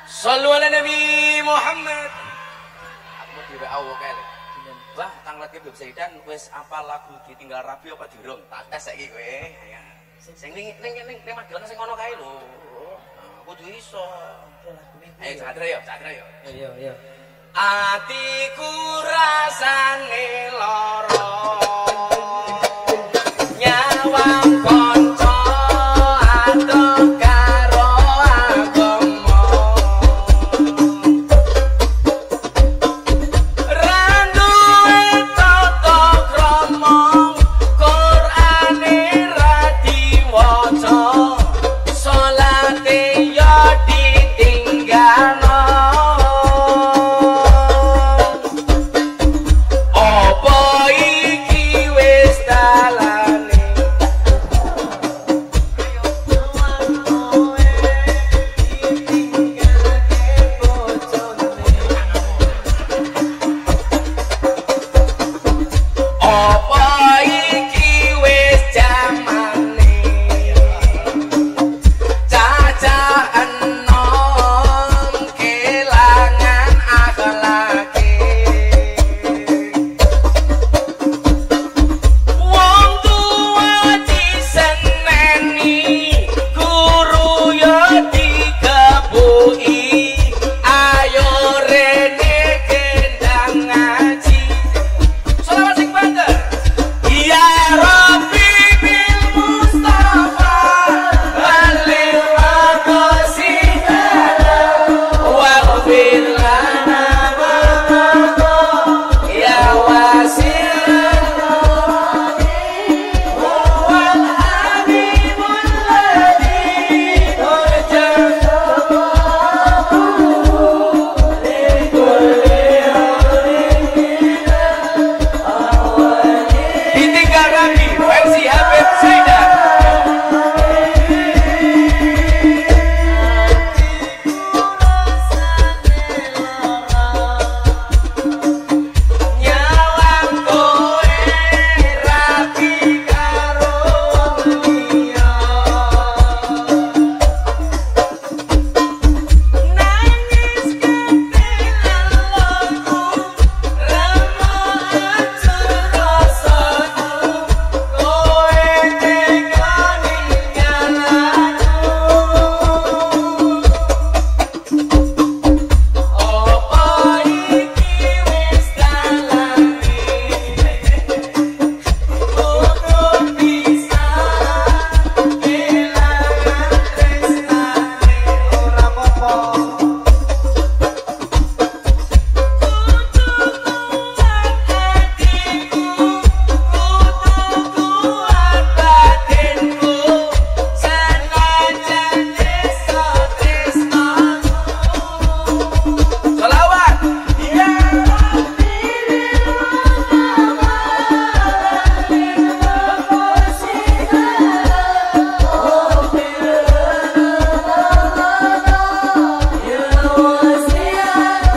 Sallu ala Nabi Muhammad. Aku di WA wong kae. Wah, tanglet ki Beb Zaidan wis apal lagu ditinggal rabi apa durung? Tak tes saiki kowe. Sing ning ning ning Magelang sing ngono kae lho. Kudu iso. Ayo Chandra yo, Chandra yo. Yo yo. Atiku rasane lara. Nyawang kanca adoh karo agama. Ra duwe tata krama, Qur'ane ra diwaca, salate yo ditinggalno. Apa iki wis dalane? Apa iki wis jamane? Cacah enom kelangan akhlake. Wong tuwa diseneni, guru yo dikebuki. Ayo rene kendang ngaji. Sholawat sing banter. Ya Rabbi bil Mustafa balligh maqasidana waghfir lana ma madha ya wasi'al huwal habibul ladzi turja Ditinggal Rabi versi Habib Zaidan. Nyawang kowe rabi karo wong liya. Nangis ketelan loku, remo hancur rasaku. Kowe tega ninggal aku. Apa iki wis dalane? Kudu bisa kelangan tresnane Ora apa-apa. Kudu kuat hatiku, kudu kuat batinku, senajan desa tresnaku. Sholawat. Ya Rabbi bil Mustafa balligh maqasidana waghfir lana ma madha ya wasi'al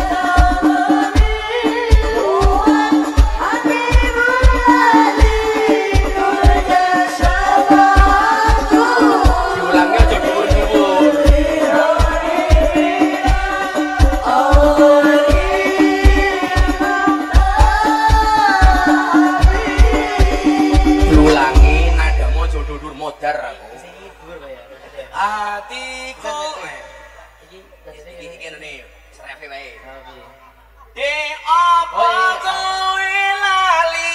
Diulangi aja dhuwur-dhuwur. Diulangi nadamu aja dhuwur modar aku. Sing dhuwur kaya. Atiku. Iki Iki iki ngene, serefe wae. Oke. De apa kowe lali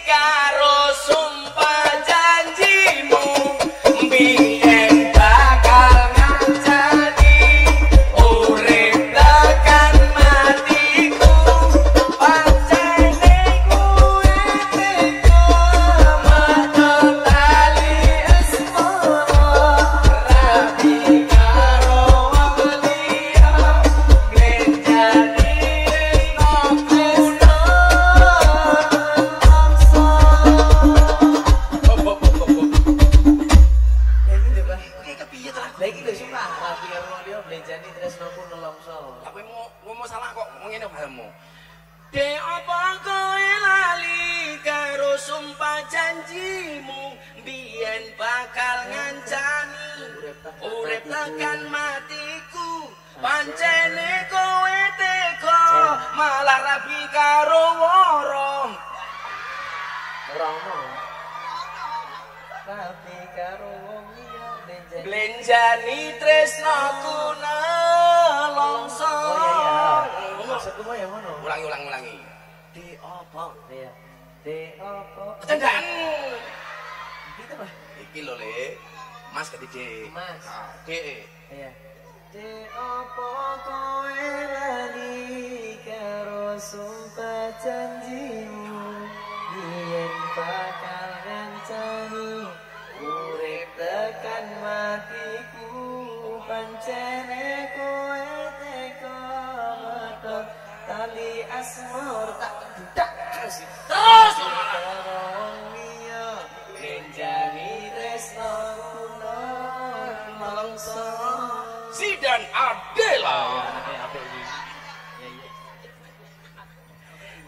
karo sumpah janjimu mbiyen bakal ngancani urip tekan matiku pancene kowe tega metu tali asmara rabi karo wong liya nglenjani tresno. Iki kepiye to lagu? Lah iki lho sumpah, rabi karo wong liya blenjani tresnoku nelongso. Lah kowe mau salah kok ngene pahammu. De apa kowe lali karo sumpah janjimu biyen bakal ngancani urip tekan matiku Pancene kowe tega malah rabi karo woro. Ora ono. Rabi karo wong liya blenjani tresnaku nelongso. Oh iya iya. Maksudku mau ya ngono. Ulangi. Di opo? Iya. Di opo? Kecendakan. Gitu, Pak. Iki lho, Le. Mas ganti D. Mas. D. Iya. De opo kowe lali karo sumpah janjimu yen bakal ngancani urip tekan matiku pancene kowe teko metot tali asmor tak dudak terus karo wong liya lenjani tresno nelongso. Zidan Adela.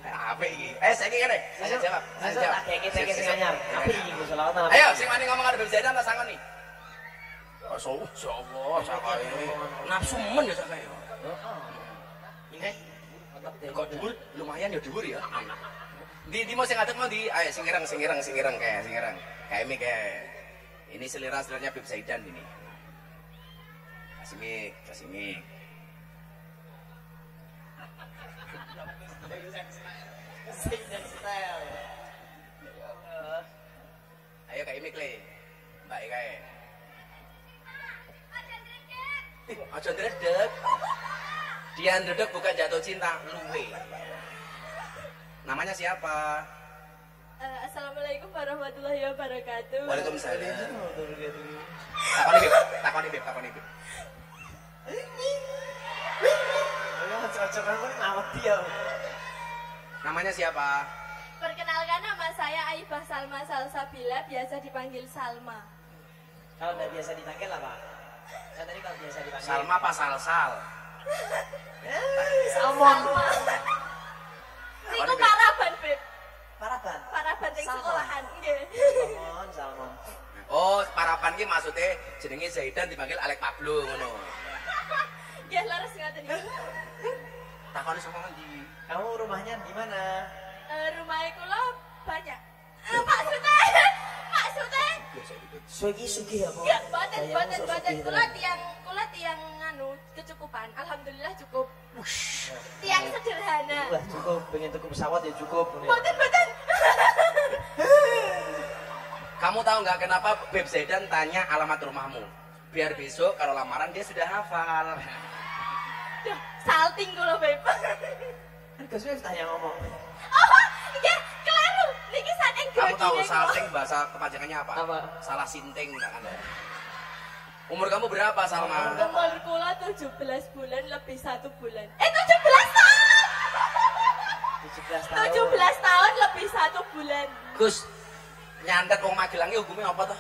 Apik iki. Saiki ngene. Saya jawab. Saya jawab. Tak keke sing anyar. Apik iki Gus selawat. Ayo sing wani ngomong karo Beb Zaidan tak sangoni. Ya Allah, sakae. Nafsu men ya sakae. Heeh. Kok dhuwur lumayan ya dhuwur ya. Ndi mau sing ngadeg mau ndi? Ayo sing ireng kae, sing ireng. Kae mik kae. Ini selera-seleranya Beb Zaidan ini. Kasih mik. Style. Ayo kayak mik le. Mbak kae. Aja ndredeg. Dia ndredeg bukan jatuh cinta, luwe. Namanya siapa? Assalamualaikum warahmatullahi wabarakatuh. Waalaikumsalam. Takoni Beb. Namanya siapa? Perkenalkan nama saya Aibah Salma Salsabila, biasa dipanggil Salma. Kalau nggak biasa dipanggil apa? Saya tadi kalau biasa dipanggil Salma apa Salsal? Salmon. Niku paraban, Beb. Paraban? Paraban sing sekolahan, nggih. Salmon. Oh, paraban ki maksudnya jenenge Zaidan dipanggil Alek Pablo ngono. Nggih, leres ngoten niku. Takoni saka ngendi? Kamu rumahnya di mana? Rumah kula banyak. Pak Sute. Sugih apa? Ya, boten. Kula tiyang nganu kecukupan. Alhamdulillah cukup. Tiyang sederhana. Wah, cukup. Pengen tuku pesawat ya cukup. Boten. Kamu tahu nggak kenapa Beb Zaidan tanya alamat rumahmu? Biar besok kalau lamaran dia sudah hafal. Duh, salting kula, Beb. Kan Gus Beb tanya ngomong. Oh, iya, keliru. Niki saking Kamu tahu salting bahasa kepanjangannya apa? Apa? Salah sinting kan. Umur kamu berapa, Salma? Umur kula 17 bulan lebih 1 bulan. 17 tahun. 17 tahun. 17 tahun lebih 1 bulan. Gus, nyantet wong Magelang iki hukumnya apa toh?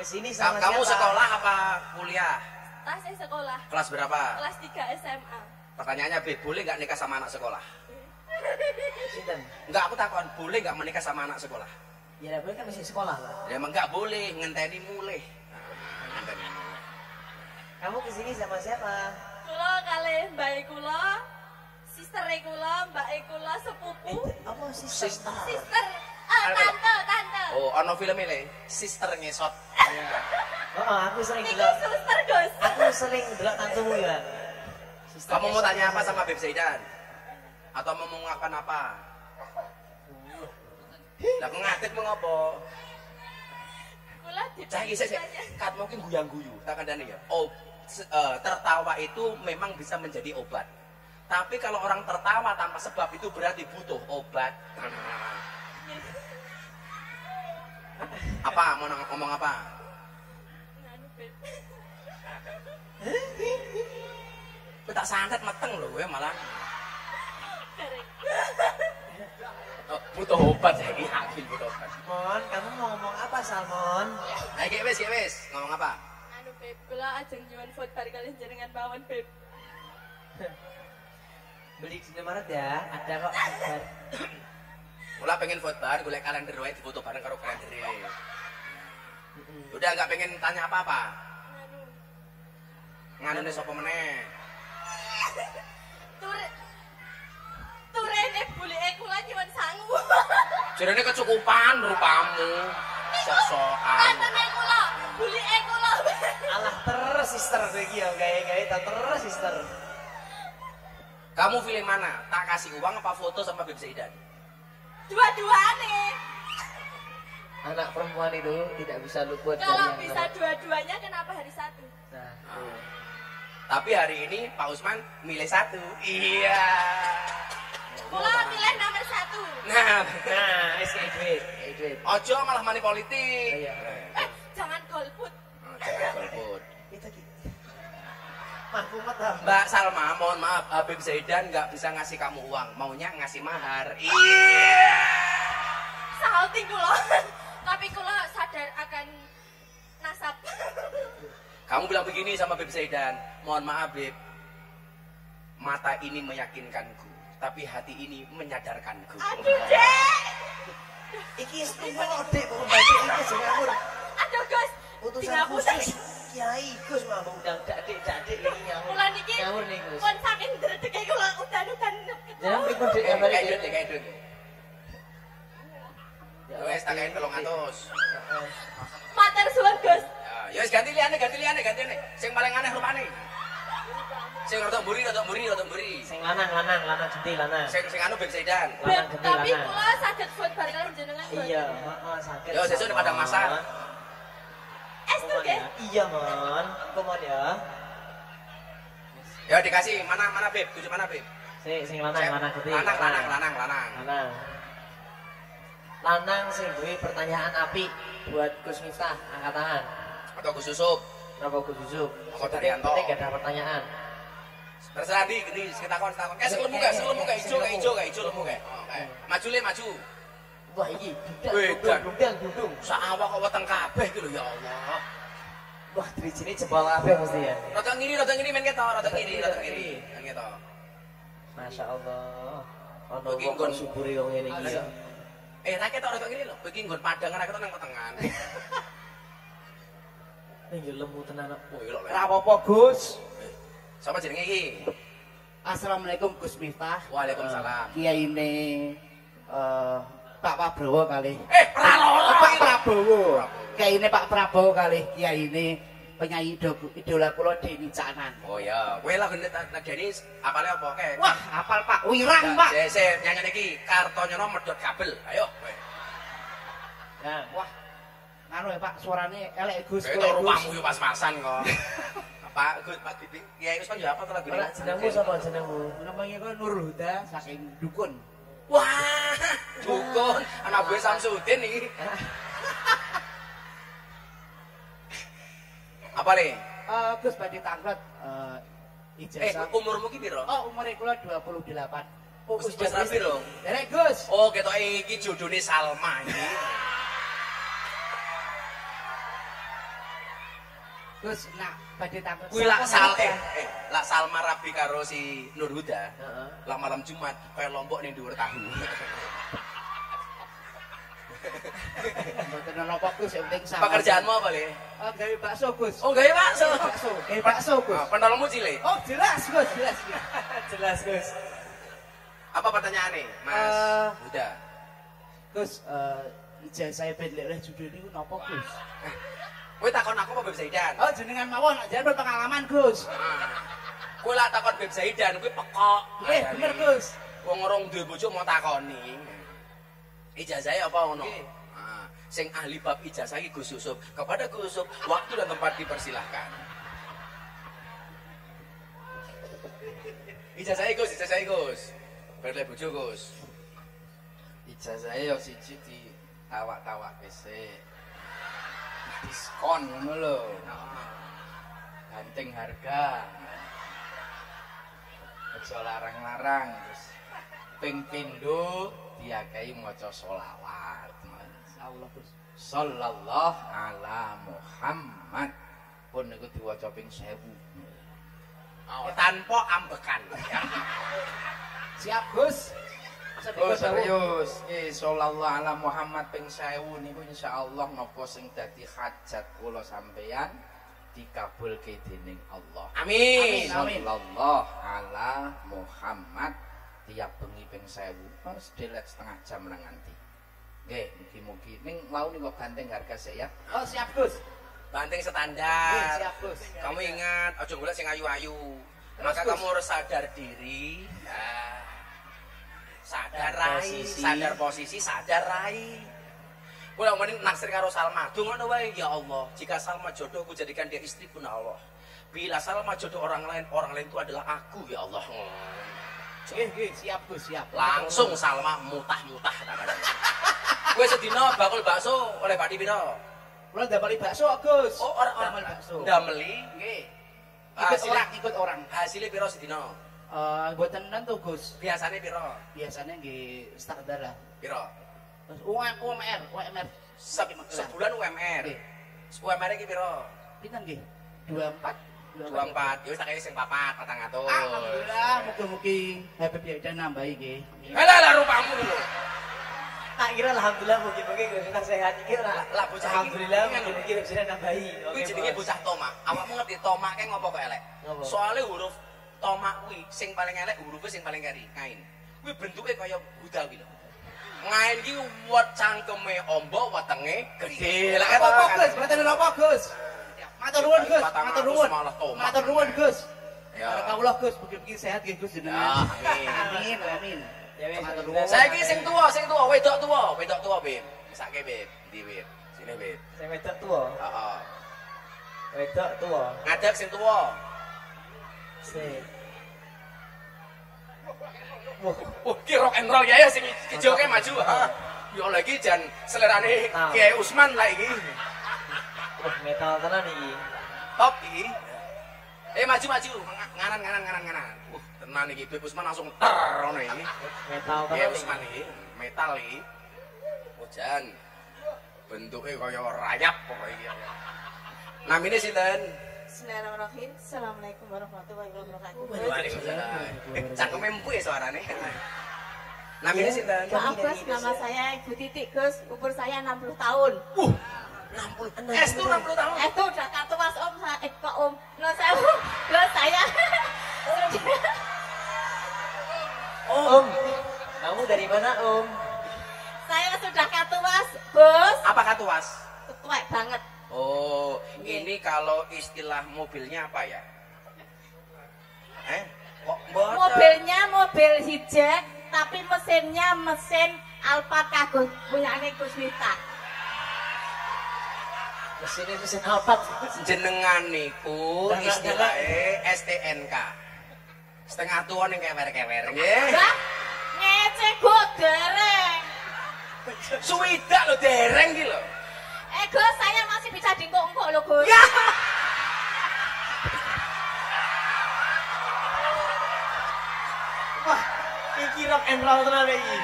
Kesini sama kamu siapa? Sekolah apa kuliah? Tasih sekolah. Kelas berapa? Kelas 3 SMA. Pertanyaannya, Beb, boleh nggak nikah sama anak sekolah? Sinten? Enggak, aku takon, boleh nggak menikah sama anak sekolah? Ya boleh kan masih sekolah lah. Ya emang nggak boleh, ngenteni mulih. Ngenteni mulih. Kamu kesini sama siapa? Kula kalih mbake kula, sistere kula, mbake kula, sepupu. Apa sister? Sister. Tante. Oh, ono filmnya le, Sister Ngesot. Oh, aku sering Niku delok. suster, Gus. Aku sering delok tantemu ya. Sister Kamu mau ngesot. tanya apa sama Beb Zaidan? Atau mau mengungkapkan apa? Lah kok ngadeg mau ngopo? Kula Cah iki sik, kat mungkin guyang-guyu, tak kandhani ya. Oh, tertawa itu memang bisa menjadi obat. Tapi kalau orang tertawa tanpa sebab itu berarti butuh obat. Apa mau ngomong apa? Nganu, Beb. Kowe tak santet meteng lho kowe malah. Oh, butuh obat saiki yakin butuh obat. Mon, kamu mau ngomong apa, Salmon? Nah, iki wis, ngomong apa? Anu, Beb, kula ajeng nyuwun food bar kalih jenengan mawon, Beb. Beli di Indomaret ya, ada kok food bar. Kula pengen food bar, golek kalender wae difoto bareng karo kalendere. Udah nggak pengen tanya apa-apa. Anu, Nganune sapa meneh? Turene bulike kula nyuwun sangu. Jarene kecukupan rupamu. Sok-sokan. Tantene kula, bulike kula. Alah terus sister kowe iki ya gawe-gawe ta terus sister. Kamu pilih mana? Tak kasih uang apa foto sama Beb Zaidan? Dua-duane. Anak perempuan itu tidak bisa luput dari Kalau bisa dua-duanya kenapa hari satu? Nah, tapi hari ini Pak Usman milih satu. Iya. Kula milih nomor satu. Nah, wis kayak duit, duit. Ojo malah money politik. Iya. Jangan golput. Oh, jangan golput. Itu ki. Mahkumat lah. Mbak Salma, mohon maaf, Habib Zaidan nggak bisa ngasih kamu uang, maunya ngasih mahar. Iya. Salting kula. Tapi kula sadar akan nasab. Kamu bilang begini sama Beb Zaidan, mohon maaf Beb, mata ini meyakinkanku, tapi hati ini menyadarkanku. Aduh Dek. Iki tuwa Dek, kok mbak iki aja ngawur. Aduh Gus, utusan khusus Kiai Gus mah undang dak-dik iki ngawur. Kula niki ngawur nih Gus. Pun saking dredege kula udan-udan. Jangan pripun Dek kabare Dek, kayak duit. Ya wis tak kain 300. Matur suwun Gus. Ya wis ganti liyane, ganti liyane, ganti liyane. Sing paling aneh rupane. Sing rada mburi, rada mburi, rada mburi. Sing lanang, lanang, lanang genti lanang. Sing sing anu Beb Zaidan. Lanang genti lanang. Tapi kula saged foto bareng jenengan. Iya, heeh, saged. Yo sesuk ning padang masak. Estu nggih? Iya, Mon. Engko Mon ya. Ya dikasih mana mana Beb, tuju mana Beb? Sing sing lanang, lanang genti. Lanang, lanang, lanang, lanang. Lanang. Lanang sing duwe pertanyaan apik buat Gus Miftah, angkat tangan. Atau Gus Yusuf. Kenapa Gus Yusuf? Atau Daryanto. Penting gak ada pertanyaan. Terserah di, gini, takon, takon. Kayak lemu kayak, lemu kayak hijau, kayak hijau, kayak hijau lemu kayak. Maju le, maju. Wah iki, dudang, dudang, dudung. Sak awak kok weteng kabeh iki lho ya Allah. Wah, drijine jebol kabeh mesti ya. Rada ngiri men ketok, rada ngiri, rada ngiri. Men ketok. Masya Allah. Ono wong subure wong ngene iki ya. Ra ketok rada ngiri lho. Kowe iki nggon padangan ra ketok nang wetengan. Ning yo lemu tenan kok. Ora apa-apa, Gus. Sapa jenenge iki? Assalamualaikum Gus Miftah. Waalaikumsalam. Kiyaine Pak Prabowo kalih. Praloro Pak Prabowo. Kiyaine Pak Prabowo kalih kiyaine penyanyi idola kula Denny Caknan. Oh iya, kowe lagune Denny apale apa kae? Wah, apal Pak. Wirang, Pak. Sik, sik nyanyane iki Kartonyono medhot kabel. Ayo kowe. Nah, wah. Nganu ya Pak, suarane elek Gus. Kowe rupamu yo pas-pasan kok. Pak Gus, Pak Bibi, Kiai Usman yo apa to lagune? Ora jenengmu sapa jenengmu? Namanya kok Nurul Huda saking dukun. Wah, dukun, anak gue Samsudin iki. Apa le? Gus badhe tanglet ijazah. Umurmu ki piro? Oh, umure kula 28. Oh, wis rapi lho. Derek Gus. Oh, ketoke iki jodone Salma iki. Gus, nak badhe tanglet. Kuwi lak lak Salma rabi karo si Nur Huda. Heeh. Lak malam Jumat kaya lombok ning dhuwur tahu. Mboten napa Gus, yang penting sama. Pekerjaanmu apa, Le? Oh, gawe bakso, Gus. Oh, gawe bakso. Bakso, gawe bakso, Gus. Oh, pentolmu cilik. Oh, jelas, Gus, jelas. Jelas, Gus. Apa pertanyaane, Mas Huda? Gus, ijazah ben lek judul niku napa, Gus? Kowe takon aku apa Beb Zaidan? Oh, jenengan mawon, jenengan pengalaman, Gus. Kowe lak takon Beb Zaidan, kowe pekok. Nggih, bener, Gus. Wong ora duwe bojo mau takoni. Ijazahe apa ngono? Nah, sing ahli bab ijazah iki Gus Yusuf. Kepada Gus Yusuf, waktu dan tempat dipersilahkan. Ijazahe Gus, ijazahe Gus. Berle bojo Gus. Ijazahe yo siji ditawak-tawak sik. Diskon ngono lho. Banting harga. Aja larang-larang terus ping pindho diakehi maca sholawat. Insyaallah Gus. Sallallahu ala Muhammad. Pun niku diwaca ping 1000. Oh, tanpa ambekan. Siap Gus. Oh serius, nggih sallallahu ala Muhammad ping 1000 niku insyaallah napa sing dadi hajat kula sampeyan Dikabulke dening Allah. Amin. Amin. Sallallahu ala Muhammad tiap bengi ping 1000. Sedelet setengah jam nang nganti. Nggih, mugi-mugi ning wau niku ganteng harga sik ya. Oh, siap Gus. Banting standar. Nggih, siap Gus. Kamu ingat, aja golek sing ayu-ayu. Maka Gus. Kamu harus sadar diri. Nah. Sadar rai, Posisi. Sadar posisi, sadar rai. Kula mending naksir karo Salma. Dongono wae ya Allah, jika Salma jodohku jadikan dia istriku ya Allah. Bila Salma jodoh orang lain itu adalah aku ya Allah. Nggih, nggih, siap Gus, siap. Langsung Salma mutah-mutah tak kandhani. Kowe sedina bakul bakso oleh bathi pira? Kula ndameli bakso, Gus. Oh, ora ora Damel bakso. Ndameli. Nggih. Ikut orang, ikut orang. Hasilnya pira sedina? Mboten nentu, Gus. Biasane pira? Biasanya nggih standar lah. Pira? Terus UMR, UMR. Sebulan UMR. Nggih. UMR iki pira? Pinten nggih? 24. 24. Ya wis tak kei sing 4, 400. Alhamdulillah, mugi-mugi Habib Yaidan nambahi nggih. Halah lah rupamu lho. Tak kira alhamdulillah mugi-mugi Gus Miftah sehat iki ora. Lah bocah iki alhamdulillah ngene lho. mugi-mugi Gus Miftah nambahi. Kuwi jenenge bocah tomak. Awakmu ngerti tomak kae ngopo kok elek? Ngopo? Soale huruf tomak kuwi sing paling elek hurufe sing paling keri, ngain. Kuwi bentuke kaya huda kuwi lho. Ngain ki wet cangkeme amba wetenge gedhe. Lah Apa Gus? Mboten napa Gus? Matur nuwun Gus, matur nuwun. Matur nuwun Gus. Ya. Barakallah Gus, mugi-mugi sehat nggih Gus jenengan. Ya, amin. Amin, amin. Ya wis. Matur nuwun. Saiki sing tuwa, wedok tuwa, Beb. Mesake, Beb. Ndi, Beb? Sini, Beb. Sing wedok tuwa. Heeh. Wedok tuwa. Ngadeg sing tuwa. Sik. Wah, ki rock and roll ya ya sing ijoke maju. Ha. Ya Allah iki jan selerane Kiai Usman lah iki. Wah, metal tenan iki. Top iki. Maju maju, nganan nganan nganan nganan. Tenan iki Beb Usman langsung ter ngono iki. Metal tenan. Kiai Usman iki, metal iki. Oh jan. Bentuke kaya rayap pokoke iki. Namine sinten? Bismillahirrahmanirrahim. Assalamualaikum warahmatullahi wabarakatuh. Waalaikumsalam. Cangkeme empuk ya suarane. Namine sinten? Maaf Gus, nama saya Ibu Titik Gus, umur saya 60 tahun. 60. Es tuh 60 tahun. Itu udah katuas Om, kok Om. No saya, Gus saya. Om, kamu dari mana Om? Saya sudah katuas, Gus. Apa katuas? Tua banget. Oh, ini kalau istilah mobilnya apa ya? Kok mboten? Mobilnya mobil hijau, tapi mesinnya mesin Alphard kagum punyane Gus Miftah. Mesinnya mesin Alphard. Jenengan niku istilahnya STNK. Setengah tua ning kewer-kewer nggih. Lah, ngece kok dereng. Suwidak lho dereng iki lho. Gus, saya masih bisa dingkok-ngkok lho, Gus. Ya. Wah, iki rock and roll tenan iki.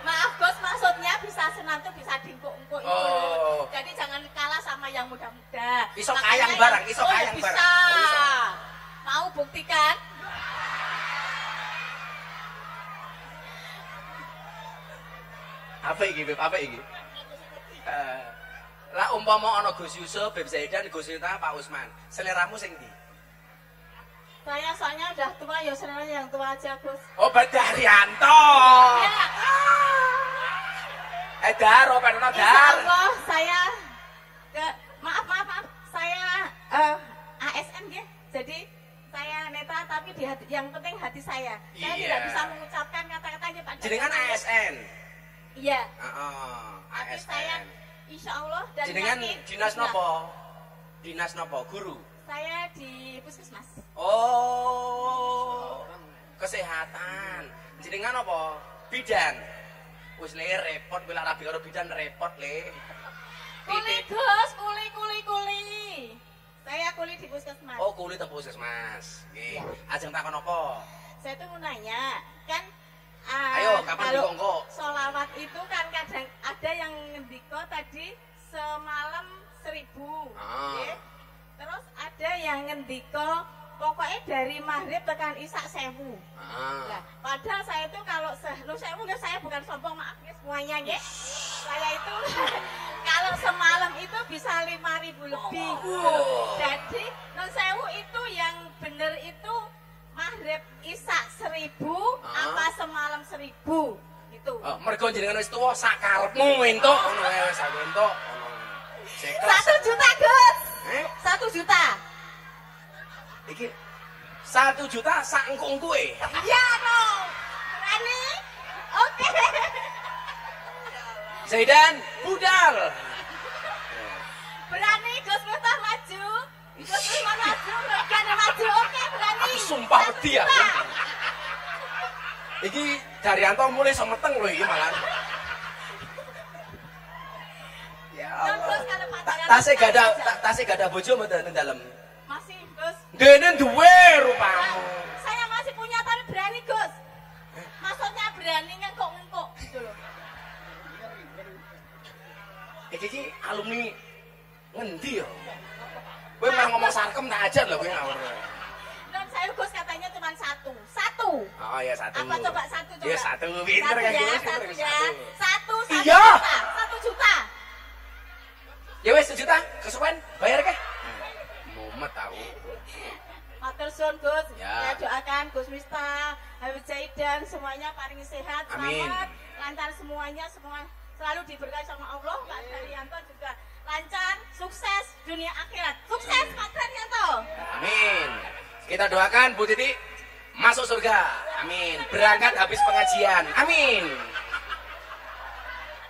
Maaf, Gus, maksudnya bisa senam tuh bisa dingkok-ngkok itu. Oh. Jadi jangan kalah sama yang muda-muda. Iso kayang barang, iso kayang bisa. Barang. Oh, iso. Mau buktikan? Apa iki, Beb? Apa iki? Lah umpama ana Gus Yusuf, Beb Zaidan, Gus Miftah, Pak Usman, seleramu sing ndi? Saya soalnya udah tua ya selera yang tua aja, Gus. Oh, Badaryanto. Ya. Dar, open ono dar. Insyaallah saya ke maaf saya ASN nggih. Jadi saya netral tapi di hati, yang penting hati saya. Saya tidak bisa mengucapkan kata-katanya Pak. Jenengan ASN. Iya. Heeh, Tapi ASN. saya insya Allah dan jenengan yakin, dinas nopo? Dinas nopo? Guru. Saya di puskesmas. Oh, kesehatan. Jenengan apa? Bidan. Wis le repot kowe lak rabi karo bidan repot le. Kuli Gus, kuli kuli kuli. Saya kuli di puskesmas. Oh, kuli teng puskesmas. Nggih. Ajeng takon apa? Saya tuh mau nanya, kan ayo, kapan kalau sholawat itu kan kadang ada yang ngendiko tadi semalam 1000. Okay. Terus ada yang ngendiko pokoknya dari maghrib tekan isak 1000. Nah, padahal saya itu kalau nu 1000 nggih, saya bukan sombong, maaf nggih semuanya nggih. Saya itu kalau Kalau semalam itu bisa 5.000 lebih. Jadi non sewu itu yang bener itu maghrib isak 1.000 apa semalam 1.000 gitu. Oh, mergo jenengan wis tuwa sak karepmu entuk ngono wae wis aku entuk. 1 juta, Gus. 1 juta. Iki 1 juta sak engkung-engkuke. Iya, no. Berani? Oke. Zaidan budal. Berani Gus Miftah maju. Gus Miftah maju, Regan maju. Oke, berani. Aku sumpah wedi ya. Iki Daryanto mulai iso meteng lho iki malah. Ya Allah. Tase gak ada bojo mboten ning dalem. Masih, Gus. Dene duwe rupamu. Saya masih punya tapi berani, Gus. Maksudnya berani ngengkok-ngengkok gitu loh. Iki alumni ngendi ya? Kowe malah ngomong sarkem tak ajar lho kowe ngawur. Non saya Gus katanya cuma 1. 1. Oh ya 1. Apa coba 1 coba? Ya 1 pinter kan Gus. 1 ya. 1 iya. 1 juta. Ya wes 1 juta, kesuwen bayar ke? Mumet aku. Matur suwun Gus. Ya. Saya doakan Gus Miftah, Habib Zaidan semuanya paling sehat, selamat, lancar semuanya, semua selalu diberkahi sama Allah. Pak Daryanto juga lancar, sukses dunia akhirat. Sukses Pak Daryanto. Amin. Kita doakan Bu Titi masuk surga. Amin. Berangkat habis pengajian. Amin.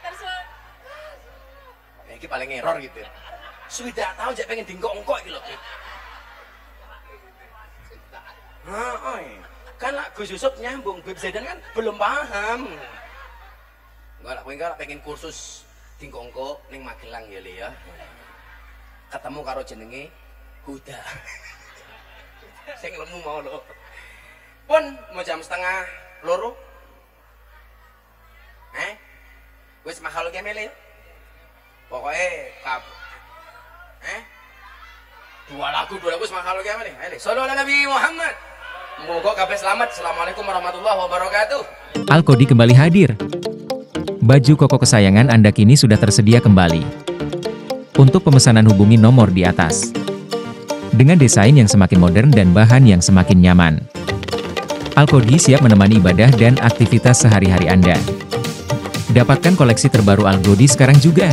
Terus ini paling error gitu. Sudah tahu jadi pengen dingkok-ngkok gitu loh. Heeh. Kan lah Gus Yusuf nyambung, Bib Zaidan kan belum paham. Enggak lah, kowe enggak pengen kursus dingkok-ngkok ning Magelang ya Le ya. Ketemu karo jenenge Huda. Sing lemu mau lho. Pun mau jam 1:30. Wis mahal ki mele. Pokoke dua lagu wis mahal ki mele. Ayo sallu ala Nabi Muhammad. Moga kabeh selamat. Assalamualaikum warahmatullahi wabarakatuh. Al-Qodi kembali hadir. Baju koko kesayangan Anda kini sudah tersedia kembali. Untuk pemesanan hubungi nomor di atas. Dengan desain yang semakin modern dan bahan yang semakin nyaman. Al-Qodi siap menemani ibadah dan aktivitas sehari-hari Anda. Dapatkan koleksi terbaru Al-Qodi sekarang juga.